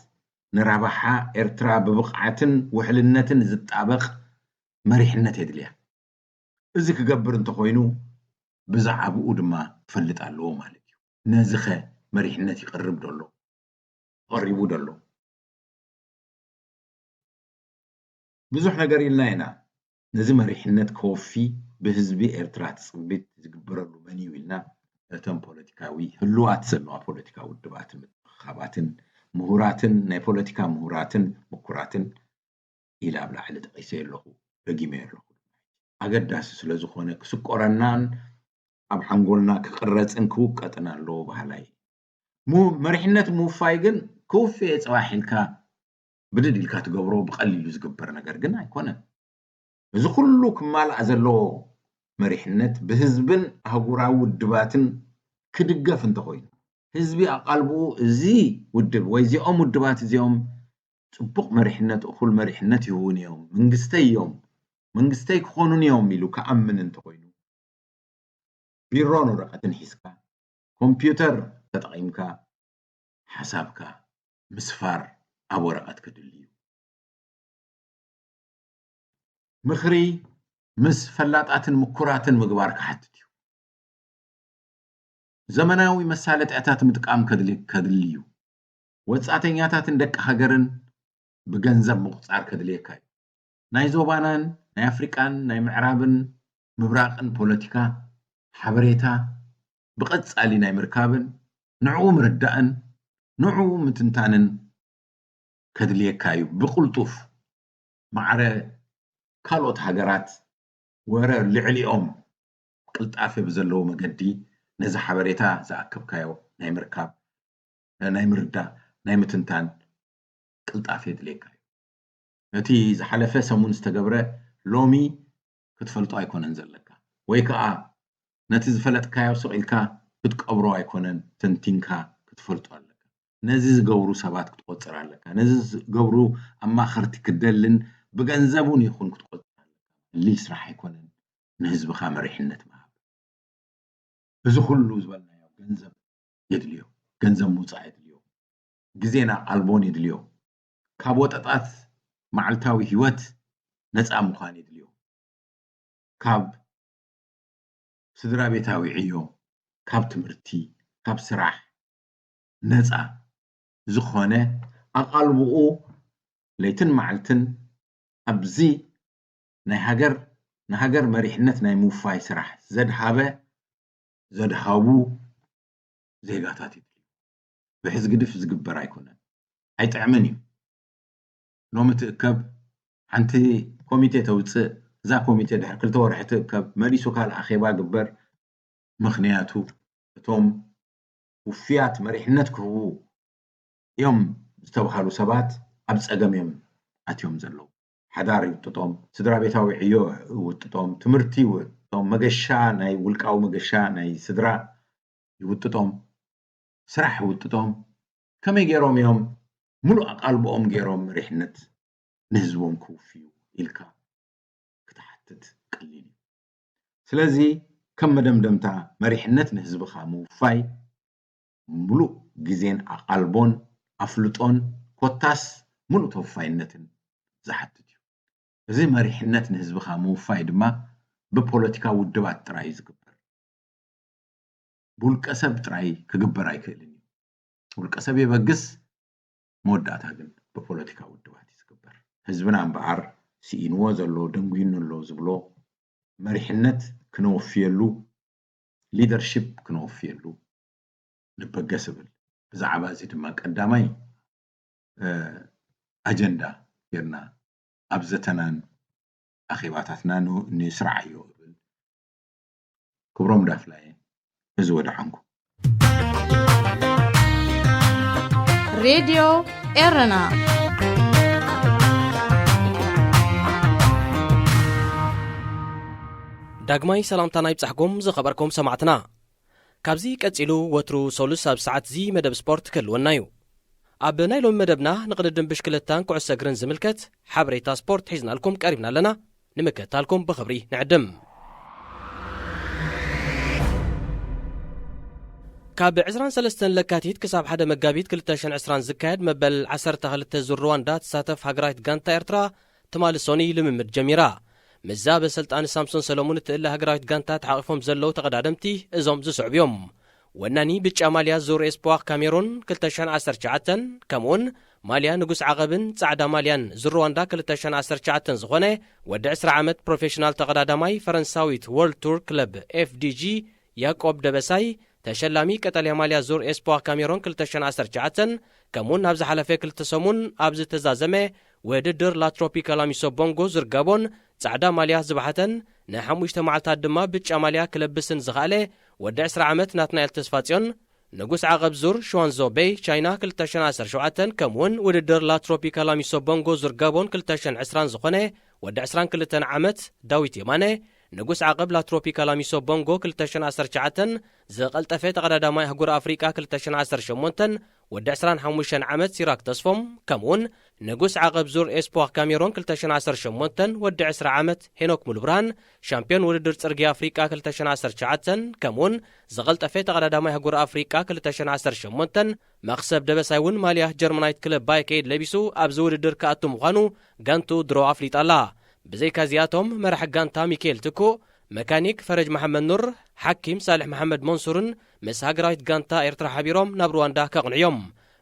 ንረብሓ ኤርትራ ብብቕዓትን ውሕልነትን ዝጣበቕ መሪሕነት የድልያ። እዚ ክገብር እንተኾይኑ ብዛዕባኡ ድማ ክፈልጥ ኣለዎ ማለት እዩ። ነዚ ኸ መሪሕነት ይቐርብ ዶ ኣሎ? ቀሪቡ ዶ ኣሎ? ብዙሕ ነገር ኢልና ኢና። ነዚ መሪሕነት ከወፊ ብህዝቢ ኤርትራ ትጽቢት ዝግበረሉ መን እዩ ኢልና፣ እተን ፖለቲካዊ ህሉዋት ዘለዋ ፖለቲካዊ ውድባትን ምትእኽኻባትን ምሁራትን ናይ ፖለቲካ ምሁራትን ምኩራትን ኢለ ኣብ ላዕሊ ጠቒሰ ኣለኹ፣ ደጊመ ኣለኹ። ኣገዳሲ ስለ ዝኾነ ክስቆረናን ኣብ ሓንጎልና ክቕረጽን ክውቀጥን ኣለዎ በሃላይ። ሙ- መሪሕነት ምውፋይ ግን ክውፍየ ጽባሕ ኢልካ ብድድ ኢልካ ትገብሮ ብቐሊሉ ዝግበር ነገር ግን ኣይኮነን። እዚ ኩሉ ክማልኣ ዘለዎ መሪሕነት ብህዝብን ኣህጉራዊ ውድባትን ክድገፍ እንተኾይኑ፣ ህዝቢ ኣቓልብኡ እዚ ውድብ ወይ እዚኦም ውድባት እዚኦም ጽቡቕ መሪሕነት፣ እኹል መሪሕነት ይህቡን እዮም፣ መንግስተይ እዮም፣ መንግስተይ ክኾኑን እዮም ኢሉ ክኣምን እንተኾይኑ፣ ቢሮን ወረቐትን ሒዝካ፣ ኮምፒውተር ተጠቒምካ ሓሳብካ ምስፋር ኣብ ወረቐት ክድሊ እዩ። ምኽሪ ምስ ፈላጣትን ምኩራትን ምግባር ክሓትት እዩ። ዘመናዊ መሳለጥያታት ምጥቃም ከድሊ ከድሊ እዩ። ወጻተኛታትን ደቂ ሃገርን ብገንዘብ ምቑጻር ከድልየካ እዩ። ናይ ዞባናን ናይ ኣፍሪቃን ናይ ምዕራብን ምብራቕን ፖለቲካ ሓበሬታ ብቐጻሊ ናይ ምርካብን ንዕኡ ምርዳእን ንዕኡ ምትንታንን ከድልየካ እዩ። ብቕልጡፍ ማዕረ ካልኦት ሃገራት ወረ ልዕሊኦም ቅልጣፈ ብዘለዎ መገዲ ነዚ ሓበሬታ ዝኣከብካዮ ናይ ምርካብ፣ ናይ ምርዳእ፣ ናይ ምትንታን ቅልጣፈ የድልየካ እዩ። ነቲ ዝሓለፈ ሰሙን ዝተገብረ ሎሚ ክትፈልጦ ኣይኮነን ዘለካ፣ ወይ ከዓ ነቲ ዝፈለጥካዮ ስቕ ኢልካ ክትቀብሮ ኣይኮነን፣ ተንቲንካ ክትፈልጦ ኣለካ። ነዚ ዝገብሩ ሰባት ክትቆጽር ኣለካ። ነዚ ዝገብሩ ኣማኸርቲ ክትደልን ብገንዘብ እውን ይኹን ክትቆጽር ኣለካ። ቀሊል ስራሕ ኣይኮነን ንህዝብኻ መሪሕነት ምሃብ። እዚ ኩሉ ዝበልናዮ ገንዘብ የድልዮ፣ ገንዘብ ምውፃእ የድልዮ፣ ግዜን ኣቓልቦን የድልዮ። ካብ ወጠጣት መዓልታዊ ህይወት ነፃ ምዃን የድልዮ። ካብ ስድራ ቤታዊ ዕዮ፣ ካብ ትምህርቲ፣ ካብ ስራሕ ነፃ ዝኾነ ኣቓልቦኡ ለይትን መዓልትን ኣብዚ ናይ ሃገር ንሃገር መሪሕነት ናይ ምውፋይ ስራሕ ዘድሃበ ዘድሃቡ ዜጋታት እዩ። ብሕዝግድፍ ዝግበር ኣይኮነን፣ ኣይጥዕምን እዩ። ሎሚ ትእከብ ሓንቲ ኮሚቴ ተውፅእ፣ እዛ ኮሚቴ ድሕሪ ክልተ ወርሒ ትእከብ፣ መሊሱ ካልእ ኣኼባ ግበር። ምኽንያቱ እቶም ውፍያት መሪሕነት ክህቡ እዮም ዝተብሃሉ ሰባት ኣብ ፀገም እዮም ኣትዮም ዘለዉ። ሓዳር ይውጥጦም፣ ስድራ ቤታዊ ዕዮ ይውጥጦም፣ ትምህርቲ ይውጥጦም፣ መገሻ ናይ ውልቃዊ መገሻ ናይ ስድራ ይውጥጦም፣ ስራሕ ይውጥጦም፣ ከመይ ገይሮም እዮም ሙሉእ ኣቓልቦኦም ገይሮም መሪሕነት ንህዝቦም ክውፍዩ ኢልካ ክትሓትት ቀሊል እዩ። ስለዚ ከም መደምደምታ መሪሕነት ንህዝብኻ ምውፋይ ሙሉእ ግዜን ኣቓልቦን ኣፍልጦን ኮታስ ሙሉእ ተወፋይነትን ዝሓትት እዩ። እዚ መሪሕነት ንህዝብኻ ምውፋይ ድማ ብፖለቲካ ውድባት ጥራይ እዩ ዝግበር። ብውልቀ ሰብ ጥራይ ክግበር ኣይክእልን እዩ። ውልቀ ሰብ የበግስ፣ መወዳእታ ግን ብፖለቲካ ውድባት እዩ ዝግበር። ህዝብና እምበኣር ስኢንዎ ዘሎ፣ ደንጉይኑ ኣሎ ዝብሎ መሪሕነት ክነወፍየሉ፣ ሊደርሺፕ ክነወፍየሉ ንበገስ እብል። ብዛዕባ እዚ ድማ ቀዳማይ ኣጀንዳ ጌርና ኣብ ዘተናን ኣኼባታትናን ንስርዓዮ እብል። ክብሮም ዳፍላየ፣ እዚ ወደሓንኩ። ሬድዮ ኤረና። ዳግማይ ሰላምታና ይብጻሕኩም ዝኸበርኩም ሰማዕትና። ካብዚ ቀጺሉ ወትሩ ሶሉስ ኣብ ሰዓት እዚ መደብ ስፖርት ክህልወና እዩ። ኣብ ናይ ሎሚ መደብና ንቕድድም ብሽክለታን ኩዕሶ እግርን ዝምልከት ሓበሬታ ስፖርት ሒዝናልኩም ቀሪብና ኣለና። ንምክትታልኩም ብኽብሪ ንዕድም። ካብ ዕስራን ሰለስተን ለካቲት ክሳብ ሓደ መጋቢት ክልተ ሽሕን ዕስራን ዝካየድ መበል ዓሰርተ ክልተ ዙር ሩዋንዳ ትሳተፍ ሃገራዊት ጋንታ ኤርትራ ትማሊ ሶኒ ልምምድ ጀሚራ። ምስዛ በሰልጣኒ ሳምሶን ሰለሙን እትእለ ሃገራዊት ጋንታ ተሓቒፎም ዘለዉ ተቐዳደምቲ እዞም ዝስዕቡ እዮም። ወናኒ ብጫ ማልያ ዙር ኤስፖዋክ ካሜሩን ክልተ ሽሕን ዓሰርተ ትሽዓተን፣ ከምኡውን ማልያ ንጉስ ዓቐብን ጻዕዳ ማልያን ዙር ሩዋንዳ ክልተ ሽሕን ዓሰርተ ትሽዓተን ዝኾነ ወዲ ዕስራ ዓመት ፕሮፌሽናል ተቐዳዳማይ ፈረንሳዊት ወርልድ ቱር ክለብ ኤፍዲጂ ያቆብ ደበሳይ፣ ተሸላሚ ቀጠልያ ማልያ ዙር ኤስፖዋክ ካሜሩን ክልተ ሽሕን ዓሰርተ ትሽዓተን፣ ከምኡውን ኣብ ዝሓለፈ ክልተ ሰሙን ኣብ ዝተዛዘመ ውድድር ላትሮፒካል ኣሚሶ ቦንጎ ዙር ጋቦን ጻዕዳ ማልያ ዝባሓተን ንሓሙሽተ መዓልታት ድማ ብጫ ማልያ ክለብስን ዝኸኣለ ወዲ ዕስራ ዓመት ናትናኤል ተስፋጽዮን፣ ንጉስ ዓቐብ ዙር ሽዋንዞ ቤይ ቻይና ክልተ ሽሕን ዓሰርተ ሸውዓተን፣ ከምኡውን ውድድር ላትሮፒካል ኣሚሶ ቦንጎ ዙር ጋቦን ክልተ ሽሕን ዕስራን ዝኾነ ወዲ ዕስራን ክልተን ዓመት ዳዊት የማነ፣ ንጉስ ዓቐብ ላትሮፒካል ኣሚሶ ቦንጎ ክልተ ሽሕን ዓሰርተ ትሽዓተን፣ ዝቐልጠፈ ተቐዳዳማይ ኣህጉር ኣፍሪቃ ክልተ ሽሕን ዓሰርተ ሸሞንተን ወዲ ዕስራን ሓሙሽተን ዓመት ሲራክ ተስፎም፣ ከምኡውን ንጉስ ዓቐብ ዙር ኤስፖዋክ ካሜሮን ክልተ ሽሕን ዓሰርተ ሸሞንተን ወዲ ዕስራ ዓመት ሄኖክ ሙሉብርሃን፣ ሻምፒዮን ውድድር ጽርግያ ኣፍሪቃ ክልተ ሽሕን ዓሰርተ ትሽዓተን፣ ከምኡውን ዝቐልጠፈ ተቐዳዳማይ ኣህጉር ኣፍሪቃ ክልተ ሽሕን ዓሰርተ ሸሞንተን መኽሰብ ደበሳይ እውን ማልያ ጀርመናዊት ክለብ ባይከይድ ለቢሱ ኣብዚ ውድድር ክኣቱ ምዃኑ ጋንቱ ድሮ ኣፍሊጣ ኣላ። ብዘይካ እዚኣቶም መራሒ ጋንታ ሚካኤል ትኩእ፣ መካኒክ ፈረጅ መሓመድ ኑር፣ ሓኪም ሳልሕ መሓመድ መንሱርን ምስ ሃገራዊት ጋንታ ኤርትራ ሓቢሮም ናብ ሩዋንዳ ከቕንዑ እዮም።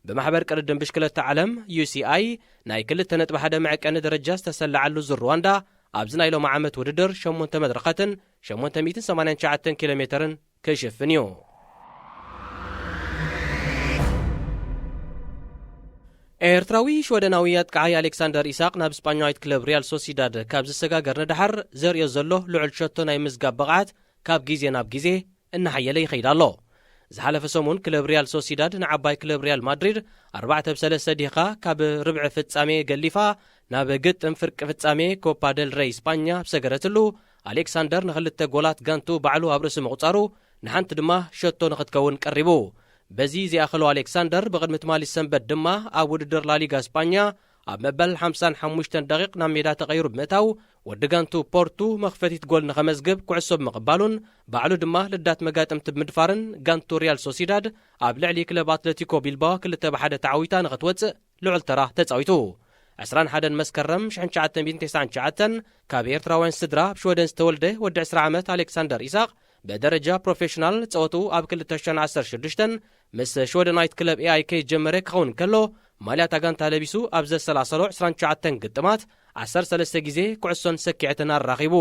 ብማሕበር ቅድድም ብሽክለታ ዓለም ዩሲኣይ ናይ ክልተ ነጥቢ ሓደ መዐቀኒ ደረጃ ዝተሰለዓሉ ዙር ሩዋንዳ ኣብዚ ናይ ሎሚ ዓመት ውድድር ሸሞንተ መድረኻትን ሸሞንተ ሚእትን ሰማንያን ትሽዓተን ኪሎ ሜተርን ክሽፍን እዩ። ኤርትራዊ ሽወደናዊ ኣጥቃዓይ ኣሌክሳንደር ኢሳቕ ናብ ስጳኛዊት ክለብ ሪያል ሶሲዳድ ካብ ዝሰጋገር ንደሓር ዘርእዮ ዘሎ ልዑል ሸቶ ናይ ምዝጋብ ብቕዓት ካብ ግዜ ናብ ግዜ እናሓየለ ይኸይድ ኣሎ። ዝሓለፈ ሰሙን ክለብ ሪያል ሶሲዳድ ንዓባይ ክለብ ሪያል ማድሪድ ኣርባዕተ ብ ሰለስተ ዲኻ ካብ ርብዒ ፍጻሜ ገሊፋ ናብ ግጥም ፍርቂ ፍጻሜ ኮፓ ደል ረይ ስጳኛ ኣብ ሰገረትሉ፣ ኣሌክሳንደር ንኽልተ ጎላት ጋንቱ ባዕሉ ኣብ ርእሲ ምቑጻሩ ንሓንቲ ድማ ሸቶ ንኽትከውን ቀሪቡ። በዚ ዘይኣኸሎ ኣሌክሳንደር ብቕድሚ ትማሊ ሰንበት ድማ ኣብ ውድድር ላሊጋ ስጳኛ ኣብ መበል ሓምሳን ሓሙሽተን ደቂቕ ናብ ሜዳ ተቐይሩ ብምእታው ወዲ ጋንቱ ፖርቱ መኽፈቲት ጎል ንኸመዝግብ ኩዕሶ ብምቕባሉን ባዕሉ ድማ ልዳት መጋጥምቲ ብምድፋርን ጋንቱ ሪያል ሶሲዳድ ኣብ ልዕሊ ክለብ ኣትለቲኮ ቢልባኦ ክልተ ብ ሓደ ተዓዊታ ንኽትወጽእ ልዑል ተራ ተጻዊቱ። ዕስራን ሓደን መስከረም ሽሕን ትሽዓተ ሚእትን ተስዓን ትሽዓተን ካብ ኤርትራውያን ስድራ ኣብ ሽወደን ዝተወልደ ወዲ ዕስራ ዓመት ኣሌክሳንደር ኢሳቕ ብደረጃ ፕሮፌሽናል ጸወትኡ ኣብ ክልተ ሽሕን ዓሰርተ ሽዱሽተን ምስ ሽወደናዊት ክለብ ኤኣይኬ ጀመረ ክኸውን ከሎ ማልያ እታ ጋንታ ለቢሱ ኣብ ዘሰላሰሎ ዕስራን ትሽዓተን ግጥማት ዓሰርተ ሰለስተ ግዜ ኩዕሶን ሰኪዐትን ኣራኺቡ።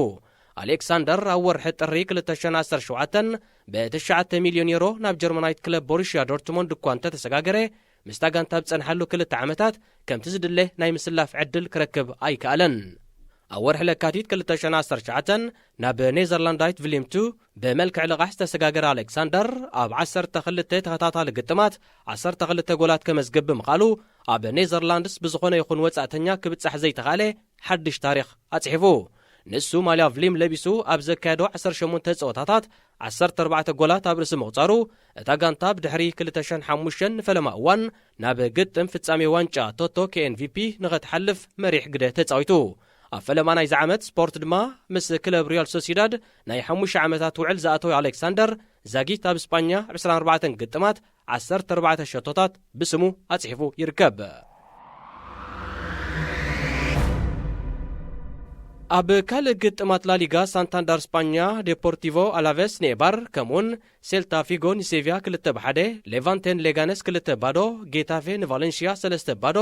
ኣሌክሳንደር ኣብ ወርሒ ጥሪ ክልተ ሽሕን ዓሰርተ ሸውዓተን ብትሽዓተ ሚልዮን ዩሮ ናብ ጀርመናዊት ክለብ ቦሩሽያ ዶርትሞንድ እኳ እንተተሰጋገረ ምስታ ጋንታ ኣብ ዝጸንሓሉ ክልተ ዓመታት ከምቲ ዝድለ ናይ ምስላፍ ዕድል ክረክብ ኣይከኣለን። ኣብ ወርሒ ለካቲት ክልተ ሽሕን ዓሰርተ ትሽዓተን ናብ ኔዘርላንዳዊት ቪሊምቱ ብመልክዕ ልቓሕ ዝተሰጋገረ ኣሌክሳንደር ኣብ ዓሰርተ ክልተ ተኸታታሊ ግጥማት ዓሰርተ ክልተ ጎላት ከመዝግብ ብምኽኣሉ ኣብ ኔዘርላንድስ ብዝኾነ ይኹን ወጻእተኛ ክብጻሕ ዘይተኻእለ ሓድሽ ታሪኽ ኣጽሒፉ። ንሱ ማልያ ቭሊም ለቢሱ ኣብ ዘካየዶ ዓሰርተ ሸሞንተ ጸወታታት ዓሰርተ ኣርባዕተ ጎላት ኣብ ርእሲ ምቑጻሩ፣ እታ ጋንታ ብድሕሪ ክልተ ሽሕን ሓሙሽተን ንፈለማ እዋን ናብ ግጥም ፍጻሜ ዋንጫ ቶቶ ኬኤንቪፒ ንኸትሓልፍ መሪሕ ግደ ተጻዊቱ። ኣብ ፈለማ ናይዚ ዓመት ስፖርት ድማ ምስ ክለብ ሪያል ሶሲዳድ ናይ ሓሙሽተ ዓመታት ውዕል ዝኣተወ ኣሌክሳንደር ዛጊት ኣብ ስጳኛ ዕስራን ኣርባዕተን ግጥማት ዓሰርተ ኣርባዕተ ሸቶታት ብስሙ ኣጽሒፉ ይርከብ። ኣብ ካልእ ግጥማት ላሊጋ ሳንታንዳር ስጳኛ ዴፖርቲቮ ኣላቬስ ንኤባር ከምኡውን ሴልታ ፊጎ ንሴቪያ ክልተ ብሓደ፣ ሌቫንቴን ሌጋነስ ክልተ ባዶ፣ ጌታፌ ንቫለንሽያ ሰለስተ ባዶ፣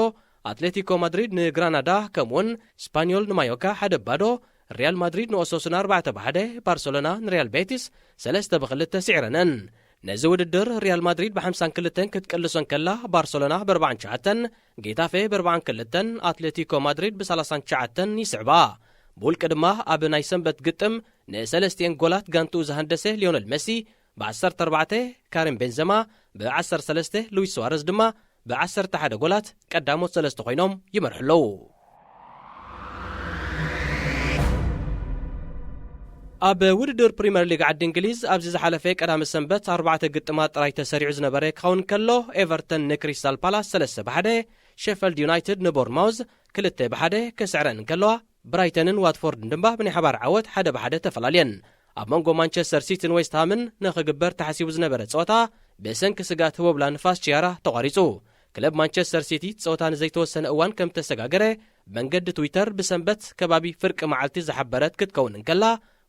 ኣትሌቲኮ ማድሪድ ንግራናዳ ከምኡውን ስፓኞል ንማዮካ ሓደ ባዶ፣ ሪያል ማድሪድ ንኦሶሱና ኣርባዕተ ብሓደ፣ ባርሰሎና ንሪያል ቤቲስ ሰለስተ ብክልተ ስዒረነን። ነዚ ውድድር ሪያል ማድሪድ ብ52ን ክትቅልሶ እንከላ፣ ባርሰሎና ብ49፣ ጌታፌ ብ42ን፣ ኣትሌቲኮ ማድሪድ ብ39ን ይስዕባ። ብውልቂ ድማ ኣብ ናይ ሰንበት ግጥም ንሰለስቲኤን ጎላት ጋንትኡ ዝሃንደሰ ሊዮነል መሲ ብ14፣ ካሪም ቤንዘማ ብ13፣ ሉዊስ ሱዋረዝ ድማ ብ11 ጎላት ቀዳሞት ሰለስተ ኮይኖም ይመርሑ ኣለዉ። ኣብ ውድድር ፕሪምየር ሊግ ዓዲ እንግሊዝ ኣብዚ ዝሓለፈ ቀዳመ ሰንበት ኣርባዕተ ግጥማት ጥራይ ተሰሪዑ ዝነበረ ክኸውን ከሎ፣ ኤቨርተን ንክሪስታል ፓላስ ሰለስተ ብሓደ፣ ሼፈልድ ዩናይትድ ንቦርንማውዝ ክልተ ብሓደ ክስዕረን እንከለዋ፣ ብራይተንን ዋትፎርድን ድማ ብናይ ሓባር ዓወት ሓደ ብሓደ ተፈላልየን። ኣብ መንጎ ማንቸስተር ሲቲን ዌስትሃምን ንኽግበር ተሓሲቡ ዝነበረ ጸወታ ብሰንኪ ስግኣት ህቦብላ ንፋስ ቺያራ ተቋሪጹ። ክለብ ማንቸስተር ሲቲ ጸወታ ንዘይተወሰነ እዋን ከም ተሰጋገረ መንገዲ ትዊተር ብሰንበት ከባቢ ፍርቂ መዓልቲ ዝሓበረት ክትከውን እንከላ፣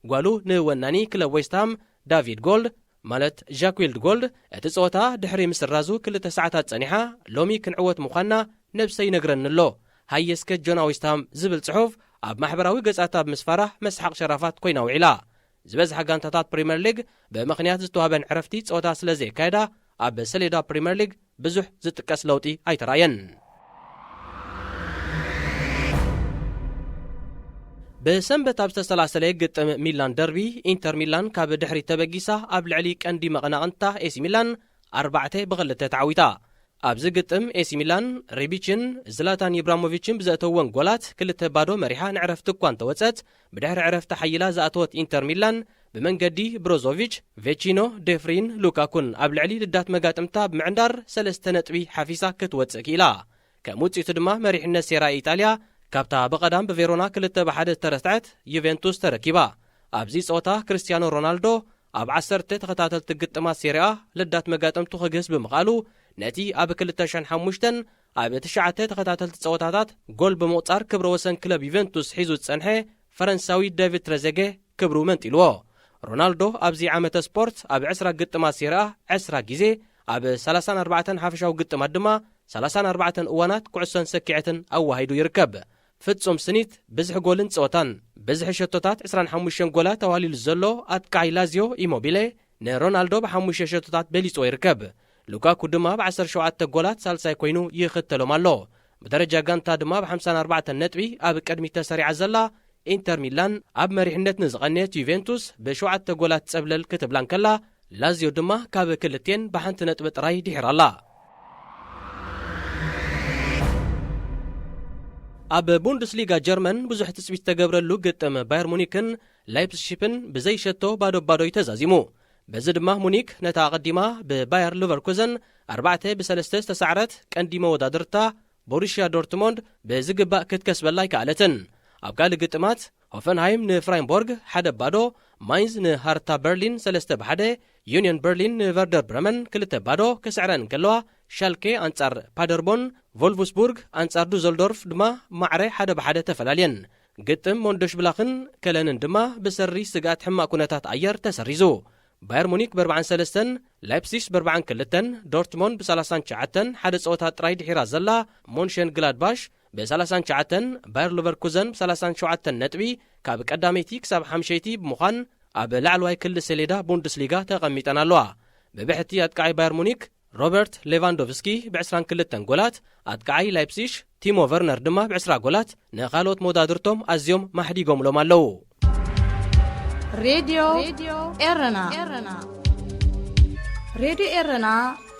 ጓሉ ንወናኒ ክለብ ዌስትሃም ዳቪድ ጎልድ ማለት ጃክዊልድ ጎልድ፣ እቲ ጸወታ ድሕሪ ምስራዙ ክልተ ሰዓታት ጸኒሓ፣ ሎሚ ክንዕወት ምዃንና ነብሰይ ይነግረኒ ኣሎ፣ ሃየ እስከ ጆና ዌስትሃም ዝብል ጽሑፍ ኣብ ማሕበራዊ ገጻታ ብምስፋራ መስሓቕ ሸራፋት ኮይና ውዒላ። ዝበዝሓ ጋንታታት ፕሪምየር ሊግ ብምኽንያት ዝተዋህበን ዕረፍቲ ጸወታ ስለ ዘየካየዳ፣ ኣብ ሰሌዳ ፕሪምየር ሊግ ብዙሕ ዝጥቀስ ለውጢ ኣይተራእየን። ብሰንበት ኣብ ዝተሰላሰለ ግጥም ሚላን ደርቢ፣ ኢንተር ሚላን ካብ ድሕሪት ተበጊሳ ኣብ ልዕሊ ቀንዲ መቐናቕንታ ኤሲ ሚላን ኣርባዕተ ብኽልተ ተዓዊታ። ኣብዚ ግጥም ኤሲ ሚላን ሪቢችን ዝላታን ኢብራሞቪችን ብዘእተውወን ጎላት ክልተ ባዶ መሪሓ ንዕረፍቲ እኳ እንተወጸት፣ ብድሕሪ ዕረፍቲ ሓይላ ዝኣተወት ኢንተር ሚላን ብመንገዲ ብሮዞቪች፣ ቬቺኖ፣ ዴፍሪን ሉካኩን ኣብ ልዕሊ ልዳት መጋጥምታ ብምዕንዳር ሰለስተ ነጥቢ ሓፊሳ ክትወጽእ ክኢላ። ከም ውጽኢቱ ድማ መሪሕነት ሴራ ኢጣልያ ካብታ ብቐዳም ብቬሮና ክልተ ብሓደ ዝተረትዐት ዩቬንቱስ ተረኪባ። ኣብዚ ጸወታ ክርስቲያኖ ሮናልዶ ኣብ ዓሰርተ ተኸታተልቲ ግጥማት ሴሪኣ ልዳት መጋጥምቱ ክግህስ ብምኽኣሉ፣ ነቲ ኣብ ክልተ ሽሕን ሓሙሽተን ኣብ ትሽዓተ ተኸታተልቲ ጸወታታት ጎል ብምቑጻር ክብረ ወሰን ክለብ ዩቬንቱስ ሒዙ ዝጸንሐ ፈረንሳዊ ዴቪድ ትረዘገ ክብሩ መንጢልዎ። ሮናልዶ ኣብዚ ዓመተ ስፖርት ኣብ ዕስራ ግጥማት ሴሪኣ ዕስራ ግዜ፣ ኣብ ሰላሳን ኣርባዕተን ሓፈሻዊ ግጥማት ድማ ሰላሳን ኣርባዕተን እዋናት ኩዕሶን ሰኪዐትን ኣዋሂዱ ይርከብ። ፍጹም ስኒት፣ ብዝሒ ጎልን ጸወታን፣ ብዝሒ ሸቶታት ዕስራን ሓሙሽተን ጎላት ኣዋሊሉ ዘሎ ኣጥቃዓይ ላዚዮ ኢሞቢሌ፣ ንሮናልዶ ብሓሙሽተ ሸቶታት በሊጽዎ ይርከብ። ሉካኩ ድማ ብ17 ጎላት ሳልሳይ ኮይኑ ይኽተሎም ኣሎ። ብደረጃ ጋንታ ድማ ብ54 ነጥቢ ኣብ ቅድሚት ተሰሪዓ ዘላ ኢንተር ሚላን ኣብ መሪሕነት ንዝቐነየት ዩቬንቱስ ብሸውዓተ ጎላት ጸብለል ክትብላ እንከላ፣ ላዚዮ ድማ ካብ ክልቴን ብሓንቲ ነጥቢ ጥራይ ድሒራ ኣላ። ኣብ ቡንደስሊጋ ጀርመን ብዙሕ ትጽቢት ዝተገብረሉ ግጥም ባየር ሙኒክን ላይፕስሺፕን ብዘይሸቶ ባዶ ባዶ እዩ ተዛዚሙ። በዚ ድማ ሙኒክ ነታ ኣቐዲማ ብባየር ሉቨርኩዘን ኣርባዕተ ብሰለስተ ዝተሳዕረት ቀንዲ መወዳድርታ ቦሩሽያ ዶርትሞንድ ብዝግባእ ክትከስበላ ኣይከኣለትን። ኣብ ካልእ ግጥማት ሆፈንሃይም ንፍራይንቦርግ ሓደ ባዶ፣ ማይንዝ ንሃርታ በርሊን ሰለስተ ብሓደ፣ ዩኒየን በርሊን ንቨርደር ብረመን ክልተ ባዶ ክስዕረን እንከለዋ፣ ሻልኬ ኣንጻር ፓደርቦን፣ ቮልፍስቡርግ ኣንጻር ዱዘልዶርፍ ድማ ማዕረ ሓደ ብሓደ ተፈላልየን። ግጥም ሞንዶሽብላኽን ከለንን ድማ ብሰሪ ስግኣት ሕማቕ ኩነታት ኣየር ተሰሪዙ። ባየር ሙኒክ ብ43፣ ላይፕሲሽ ብ42፣ ዶርትሞንድ ብ39፣ ሓደ ጸወታ ጥራይ ድሒራ ዘላ ሞንሸን ግላድባሽ ብ39፣ ባየር ሉቨርኩዘን ብ37 ነጥቢ ካብ ቀዳመይቲ ክሳብ ሓምሸይቲ ብምዃን ኣብ ላዕለዋይ ክሊ ሰሌዳ ቡንደስሊጋ ተቐሚጠን ኣለዋ። ብብሕቲ ኣጥቃዓይ ባየር ሙኒክ ሮበርት ሌቫንዶቭስኪ ብ22 ጎላት፣ ኣጥቃዓይ ላይፕሲሽ ቲሞ ቨርነር ድማ ብ20 ጎላት ንኻልኦት መወዳድርቶም ኣዝዮም ማሕዲጎምሎም ኣለዉ። ሬድዮ ኤረና። ሬድዮ ኤረና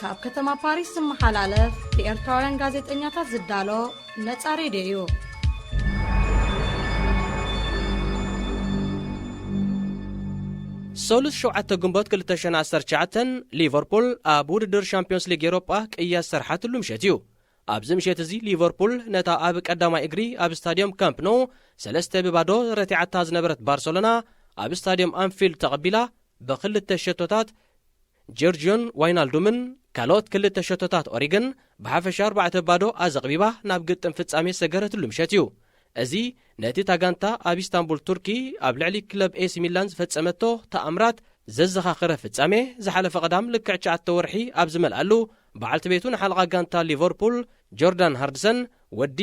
ካብ ከተማ ፓሪስ ዝመሓላለፍ ብኤርትራውያን ጋዜጠኛታት ዝዳሎ ነጻ ሬድዮ እዩ። ሰሉስ ሸውዓተ ግንቦት ክልተ ሽሕን ዓሰርተ ትሽዓተን ሊቨርፑል ኣብ ውድድር ሻምፒዮንስ ሊግ ኤሮጳ ቅያ ዝሰርሓትሉ ምሸት እዩ። ኣብዚ ምሸት እዚ ሊቨርፑል ነታ ኣብ ቀዳማይ እግሪ ኣብ ስታድዮም ካምፕ ኖ ሰለስተ ብባዶ ረቲዓታ ዝነበረት ባርሰሎና ኣብ ስታድዮም ኣንፊልድ ተቐቢላ ብክልተ ሸቶታት ጀርጅዮን ዋይናልዱምን ካልኦት ክልተ ሸቶታት ኦሪግን ብሓፈሻ ኣርባዕተ ባዶ ኣዘቕቢባ ናብ ግጥም ፍጻሜ ዝሰገረትሉ ምሸት እዩ። እዚ ነቲ እታ ጋንታ ኣብ ኢስታንቡል ቱርኪ ኣብ ልዕሊ ክለብ ኤሲ ሚላን ዝፈጸመቶ ተኣምራት ዘዘኻኸረ ፍጻሜ ዝሓለፈ ቀዳም ልክዕ ትሽዓተ ወርሒ ኣብ ዝመልኣሉ በዓልቲ ቤቱ ንሓለቓ ጋንታ ሊቨርፑል ጆርዳን ሃርድሰን ወዲ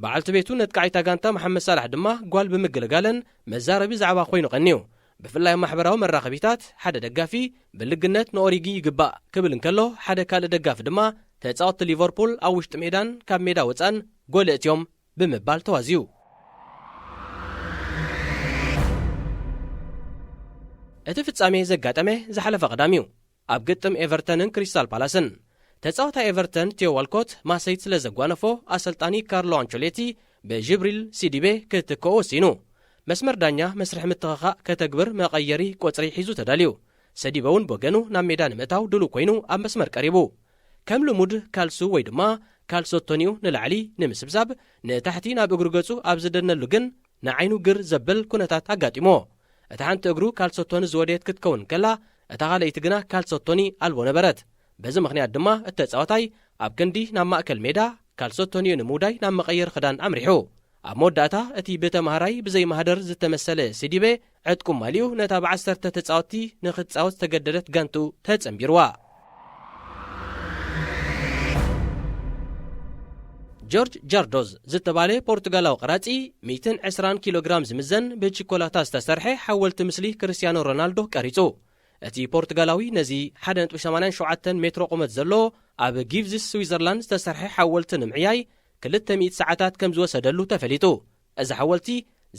በዓልቲ ቤቱ ነጥቃዒታ ጋንታ መሓመድ ሳላሕ ድማ ጓል ብምግልጋለን መዛረቢ ዛዕባ ኮይኑ ቀንዩ። ብፍላይ ኣብ ማሕበራዊ መራኸቢታት ሓደ ደጋፊ ብልግነት ንኦሪጊ ይግባእ ክብል እንከሎ ሓደ ካልእ ደጋፊ ድማ ተጻወትቲ ሊቨርፑል ኣብ ውሽጢ ሜዳን ካብ ሜዳ ወጻን ጎል እትዮም ብምባል ተዋዝዩ። እቲ ፍጻሜ ዘጋጠመ ዝሓለፈ ቀዳም እዩ። ኣብ ግጥም ኤቨርተንን ክሪስታል ፓላስን ተጻዋታይ ኤቨርተን ቲዮ ዋልኮት ማሰይት ስለ ዘጓነፎ ኣሰልጣኒ ካርሎ ኣንቸሎቲ ብጅብሪል ሲዲቤ ክትክኦ ወሲኑ። መስመር ዳኛ መስርሕ ምትኽኻእ ከተግብር መቐየሪ ቁጽሪ ሒዙ ተዳልዩ። ሰዲበ እውን ብወገኑ ናብ ሜዳ ንምእታው ድሉው ኮይኑ ኣብ መስመር ቀሪቡ። ከም ልሙድ ካልሱ ወይ ድማ ካልሶቶኒኡ ንላዕሊ ንምስብሳብ ንታሕቲ ናብ እግሪ ገጹ ኣብ ዝደነሉ ግን ንዓይኑ ግር ዘብል ኩነታት ኣጋጢሞ። እታ ሓንቲ እግሩ ካልሶቶኒ ዝወደየት ክትከውን ከላ እታ ካልኣይቲ ግና ካልሶቶኒ ኣልቦ ነበረት። በዚ ምኽንያት ድማ እቲ ተጻዋታይ ኣብ ክንዲ ናብ ማእከል ሜዳ ካልሶቶኒኡ ንምውዳይ ናብ መቐየሪ ክዳን ኣምሪሑ። ኣብ መወዳእታ እቲ ብተማሃራይ ብዘይ ማህደር ዝተመሰለ ሲዲቤ ዕጥቁ ማሊኡ ነታ ብዓሰርተ ተጻወትቲ ንክትጻወት ዝተገደደት ጋንትኡ ተጸንቢርዋ። ጆርጅ ጃርዶዝ ዝተባለ ፖርቱጋላዊ ቀራጺ ሚእትን ዕስራን ኪሎ ግራም ዝምዘን ብቺኮላታ ዝተሰርሐ ሓወልቲ ምስሊ ክርስቲያኖ ሮናልዶ ቀሪጹ። እቲ ፖርቱጋላዊ ነዚ ሓደ ነጥቢ ሰማንያን ሸውዓተን ሜትሮ ቁመት ዘሎ ኣብ ጊቭዝስ ስዊዘርላንድ ዝተሰርሐ ሓወልቲ ንምዕያይ ክልተ ሚእቲ ሰዓታት ከም ዝወሰደሉ ተፈሊጡ። እዚ ሓወልቲ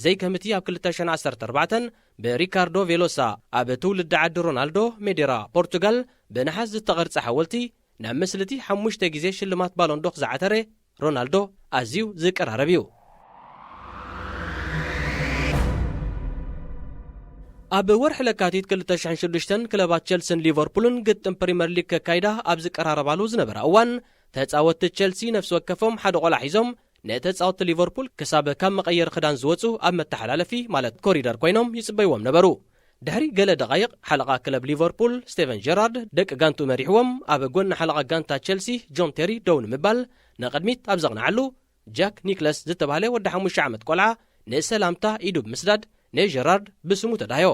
ዘይከምቲ ኣብ ክልተ ሽሕን ዓሰርተ ኣርባዕተን ብሪካርዶ ቬሎሳ ኣብ ትውልዲ ዓዲ ሮናልዶ ሜዴራ ፖርቱጋል ብነሓስ ዝተቐርጸ ሓወልቲ ናብ ምስልቲ ሓሙሽተ ግዜ ሽልማት ባሎንዶክ ዝዓተረ ሮናልዶ ኣዝዩ ዝቀራረብ እዩ። ኣብ ወርሒ ለካቲት ክልተ ሽሕን ሽዱሽተን ክለባት ቸልሲን ሊቨርፑልን ግጥም ፕሪምየር ሊግ ከካይዳ ኣብ ዝቀራረባሉ ዝነበራ እዋን ተጻወትቲ ቸልሲ ነፍሲ ወከፎም ሓደ ቆልዓ ሒዞም ንተጻወትቲ ሊቨርፑል ክሳብ ካብ መቐየሪ ክዳን ዝወጹ ኣብ መተሓላለፊ ማለት ኮሪደር ኮይኖም ይጽበይዎም ነበሩ። ድሕሪ ገለ ደቓይቕ ሓለቓ ክለብ ሊቨርፑል ስቴቨን ጀራርድ ደቂ ጋንቱ መሪሕዎም ኣብ ጎኒ ሓለቓ ጋንታ ቸልሲ ጆን ቴሪ ደው ንምባል ንቕድሚት ኣብ ዘቕንዓሉ ጃክ ኒክለስ ዝተባህለ ወዲ ሓሙሽተ ዓመት ቆልዓ ንሰላምታ ኢዱ ብምስዳድ ንጀራርድ ብስሙ ተዳህዮ።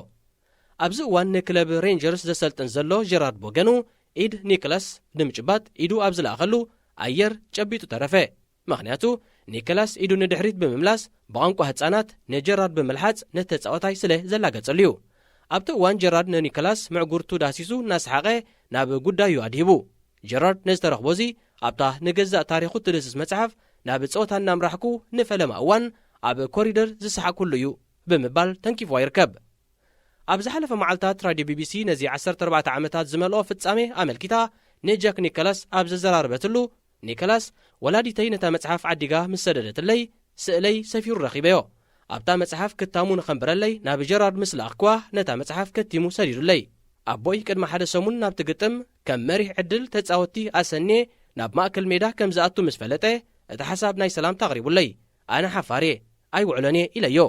ኣብዚ እዋን ንክለብ ሬንጀርስ ዘሰልጥን ዘሎ ጀራርድ ቦገኑ ኢድ ኒክለስ ንምጭባጥ ኢዱ ኣብ ዝለኣኸሉ ኣየር ጨቢጡ ተረፈ። ምኽንያቱ ኒክላስ ኢዱ ንድሕሪት ብምምላስ ብቋንቋ ህጻናት ንጀራርድ ብምልሓጽ ነቲ ተጻዋታይ ስለ ዘላገጸሉ እዩ። ኣብቲ እዋን ጀራርድ ንኒክላስ ምዕጉርቱ ዳሲሱ እናሰሓቐ ናብ ጉዳዩ ኣድሂቡ። ጀራርድ ነዚ ተረኽቦ እዚ ኣብታ ንገዛእ ታሪኹ ትድህስስ መጽሓፍ ናብ ጸወታ እናምራሕኩ ንፈለማ እዋን ኣብ ኮሪደር ዝሰሓቕኩሉ እዩ ብምባል ተንኪፍዋ ይርከብ። ኣብ ዝሓለፈ መዓልታት ራድዮ ቢቢሲ ነዚ ዓሰርተ ኣርባዕተ ዓመታት ዝመልኦ ፍጻሜ ኣመልኪታ ንጃክ ኒኮላስ ኣብ ዘዘራረበትሉ፣ ኒኮላስ ወላዲተይ ነታ መጽሓፍ ዓዲጋ ምስ ሰደደትለይ ስእለይ ሰፊሩ ረኺበዮ። ኣብታ መጽሓፍ ክታሙ ንኸንብረለይ ናብ ጀራርድ ምስ ለኣኽክዋ ነታ መጽሓፍ ከቲሙ ሰዲዱለይ። ኣቦይ ቅድሚ ሓደ ሰሙን ናብቲ ግጥም ከም መሪሕ ዕድል ተጻወትቲ ኣሰንየ ናብ ማእከል ሜዳ ከም ዝኣቱ ምስ ፈለጠ እቲ ሓሳብ ናይ ሰላምታ ኣቕሪቡለይ። ኣነ ሓፋር እየ ኣይውዕሎን እየ ኢለዮ።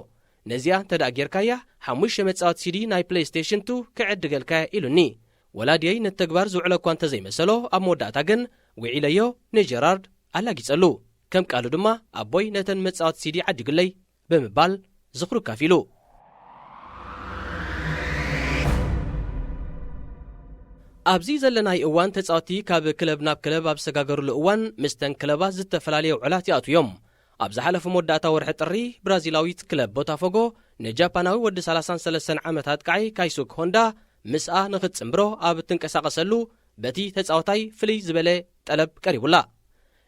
ነዚኣ እንተ ደኣ ጌርካያ ሓሙሽተ መጻወቲ ሲዲ ናይ ፕለይስቴሽን ቱ ክዕድገልካ እየ ኢሉኒ። ወላድየይ ነቲ ተግባር ዝውዕሎ እኳ እንተ ዘይመሰሎ ኣብ መወዳእታ ግን ውዒለዮ ንጀራርድ ኣላጊጸሉ። ከም ቃሉ ድማ ኣቦይ ነተን መጻወቲ ሲዲ ዓዲጉለይ ብምባል ዝኽሩ ካፊሉ። ኣብዚ ዘለናይ እዋን ተጻወቲ ካብ ክለብ ናብ ክለብ ኣብ ዝሰጋገሩሉ እዋን ምስተን ክለባት ዝተፈላለየ ውዕላት ይኣትዉ እዮም። ኣብ ዝሓለፈ መወዳእታ ወርሒ ጥሪ ብራዚላዊት ክለብ ቦታፎጎ ንጃፓናዊ ወዲ ሰላሳን ሰለስተን ዓመት ኣጥቃዒ ካይሱክ ሆንዳ ምስኣ ንኽትጽንብሮ ኣብ እትንቀሳቐሰሉ በቲ ተጻዋታይ ፍልይ ዝበለ ጠለብ ቀሪቡላ።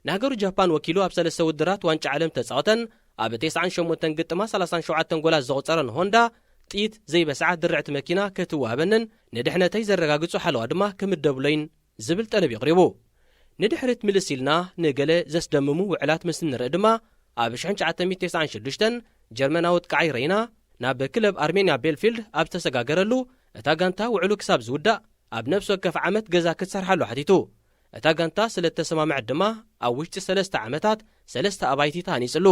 ንሃገሩ ጃፓን ወኪሉ ኣብ ሰለስተ ውድድራት ዋንጫ ዓለም ተጻወተን ኣብ ተስዓን ሸሞንተን ግጥማ ሰላሳን ሸውዓተን ጎላት ዘቑጸረን ሆንዳ ጥይት ዘይበስዓ ድርዕቲ መኪና ክትወሃበንን ንድሕነተይ ዘረጋግጹ ሓለዋ ድማ ክምደብሎይን ዝብል ጠለብ እዩ ኣቕሪቡ። ንድሕሪት ምልስ ኢልና ንገለ ዘስደምሙ ውዕላት ምስ እንርኢ ድማ ኣብ ሽሕን ትሽዓተ ሚእትን ተስዓን ሽዱሽተን ጀርመናዊ ኣጥቃዓይ ረይና ናብ ክለብ ኣርሜንያ ቤልፊልድ ኣብ ዝተሰጋገረሉ እታ ጋንታ ውዕሉ ክሳብ ዝውዳእ ኣብ ነፍሲ ወከፍ ዓመት ገዛ ክትሰርሓሉ ሓቲቱ። እታ ጋንታ ስለ እተሰማምዐት ድማ ኣብ ውሽጢ ሰለስተ ዓመታት ሰለስተ ኣባይቲ ተሃኒጽሉ።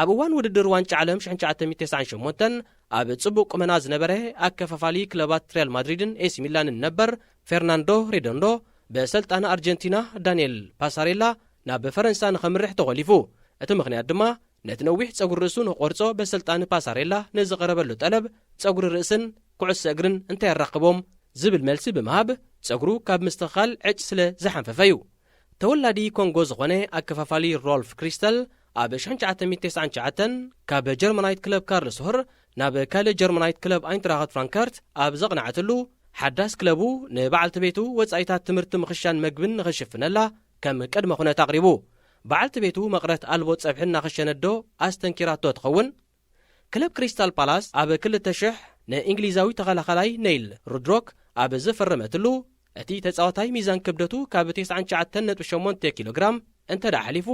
ኣብ እዋን ውድድር ዋንጫ ዓለም ሽሕን ትሽዓተ ሚእትን ተስዓን ሸሞንተን ኣብ ጽቡቕ ቁመና ዝነበረ ኣከፋፋሊ ክለባት ሪያል ማድሪድን ኤሲ ሚላንን ነበር ፌርናንዶ ሬዶንዶ ብሰልጣን ኣርጀንቲና ዳንኤል ፓሳሬላ ናብ ፈረንሳ ንኸምርሕ ተኾሊፉ። እቲ ምኽንያት ድማ ነቲ ነዊሕ ጸጉሪ ርእሱ ንኽቆርጾ በሰልጣን ፓሳሬላ ንዝቐረበሉ ጠለብ ጸጉሪ ርእስን ኩዕሶ እግርን እንታይ የራኽቦም ዝብል መልሲ ብምሃብ ጸጉሩ ካብ ምስትኽኻል ዕጭ ስለ ዝሓንፈፈ እዩ። ተወላዲ ኮንጎ ዝኾነ ኣከፋፋሊ ሮልፍ ክሪስተል ኣብ ሽሕን ትሽዓተ ሚእትን ተስዓን ትሽዓተን ካብ ጀርመናይት ክለብ ካርልስሆር ናብ ካልእ ጀርመናይት ክለብ ኣይንትራኽት ፍራንከርት ኣብ ዘቕንዓትሉ ሓዳስ ክለቡ ንበዓልቲ ቤቱ ወጻኢታት ትምህርቲ ምኽሻን መግብን ንኽሽፍነላ ከም ቅድመ ኩነት ኣቕሪቡ። በዓልቲ ቤቱ መቕረት ኣልቦ ጸብሒ እናኸሸነዶ ኣስተንኪራቶ ትኸውን። ክለብ ክሪስታል ፓላስ ኣብ ክልተ ሽሕ ንእንግሊዛዊ ተኸላኻላይ ነይል ሩድሮክ ኣብ ዝፈረመትሉ እቲ ተጻዋታይ ሚዛን ክብደቱ ካብ ተስዓን ትሽዓተን ነጥቢ ሸሞንተ ኪሎ ግራም እንተ ደኣ ሓሊፉ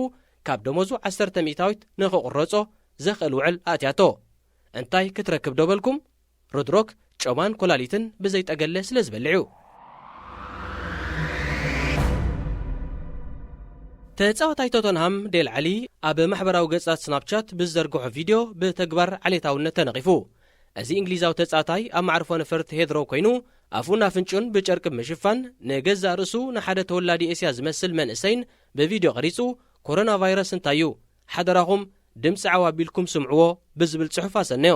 ካብ ደሞዙ ዓሰርተ ሚእታዊት ንኽቑረጾ ዘኽእል ውዕል ኣእትያቶ። እንታይ ክትረክብ ዶ በልኩም? ሩድሮክ ጨማን ኮላሊትን ብዘይጠገለ ስለ ዝበልዕ እዩ። ተጻዋታይ ቶተንሃም ዴል ዓሊ ኣብ ማሕበራዊ ገጻት ስናፕቻት ብዝዘርግሖ ቪድዮ ብተግባር ዓሌታውነት ተነቒፉ። እዚ እንግሊዛዊ ተጻዋታይ ኣብ ማዕርፎ ነፈርቲ ሄድሮ ኮይኑ ኣፉን ኣፍንጭኡን ብጨርቂ ብምሽፋን ንገዛእ ርእሱ ንሓደ ተወላዲ ኤስያ ዝመስል መንእሰይን ብቪድዮ ቀሪጹ ኮሮና ቫይረስ እንታይ እዩ? ሓደራኹም ድምፂ ዓው ኣቢልኩም ስምዕዎ ብዝብል ጽሑፍ ኣሰነዮ።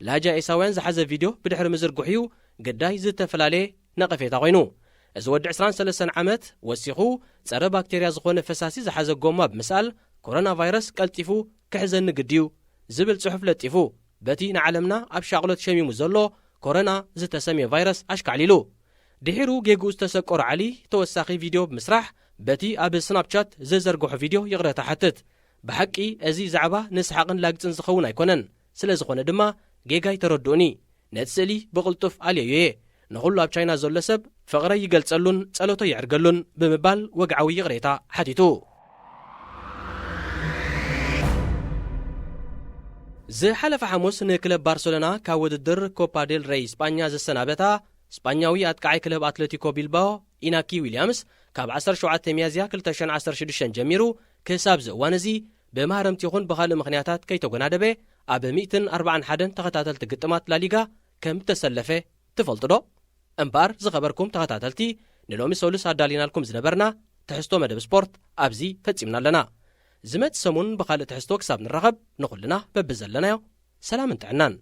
ላጃ ኤሳውያን ዝሓዘ ቪድዮ ብድሕሪ ምዝርግሑ እዩ ግዳይ ዝተፈላለየ ነቐፌታ ኮይኑ። እዚ ወዲ ዕስራን ሰለስተን ዓመት ወሲኹ ጸረ ባክቴርያ ዝኾነ ፈሳሲ ዝሓዘ ጎማ ብምስኣል ኮሮና ቫይረስ ቀልጢፉ ክሕዘኒ ግድዩ ዝብል ጽሑፍ ለጢፉ በቲ ንዓለምና ኣብ ሻቕሎት ሸሚሙ ዘሎ ኮሮና ዝተሰምየ ቫይረስ ኣሽካዕሊሉ። ድሒሩ ጌግኡ ዝተሰቆሮ ዓሊ ተወሳኺ ቪድዮ ብምስራሕ በቲ ኣብ ስናፕቻት ዘዘርግሖ ቪድዮ ይቕረታ ሓትት። ብሓቂ እዚ ዛዕባ ንስሓቕን ላግጽን ዝኸውን ኣይኮነን። ስለ ዝኾነ ድማ ጌጋይ ተረድኡኒ። ነቲ ስእሊ ብቕልጡፍ ኣልየዮ እየ። ንኹሉ ኣብ ቻይና ዘሎ ሰብ ፍቕረይ ይገልጸሉን ጸሎተይ ይዕርገሉን ብምባል ወግዓዊ ይቕሬታ ሓቲቱ። ዝሓለፈ ሓሙስ ንክለብ ባርሰሎና ካብ ውድድር ኮፓ ዴል ረይ ስጳኛ ዘሰናበታ ስጳኛዊ ኣጥቃዓይ ክለብ ኣትለቲኮ ቢልባኦ ኢናኪ ዊልያምስ ካብ ዓሰርተ ሸውዓተ ሚያዝያ ክልተ ሽሕን ዓሰርተ ሽዱሽተን ጀሚሩ ክሳብ እዚ እዋን እዚ ብማህረምቲ ይኹን ብኻልእ ምኽንያታት ከይተጎናደበ ኣብ ሚእትን ኣርባዓን ሓደን ተኸታተልቲ ግጥማት ላሊጋ ከም እተሰለፈ ትፈልጡ ዶ? እምበኣር ዝኸበርኩም ተኸታተልቲ ንሎሚ ሰሉስ ኣዳሊናልኩም ዝነበርና ትሕዝቶ መደብ ስፖርት ኣብዚ ፈጺምና ኣለና። ዝመጽእ ሰሙን ብኻልእ ትሕዝቶ ክሳብ ንራኸብ ንኹልና በብዘለናዮ ሰላምን ጥዕናን።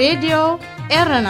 ሬድዮ ኤረና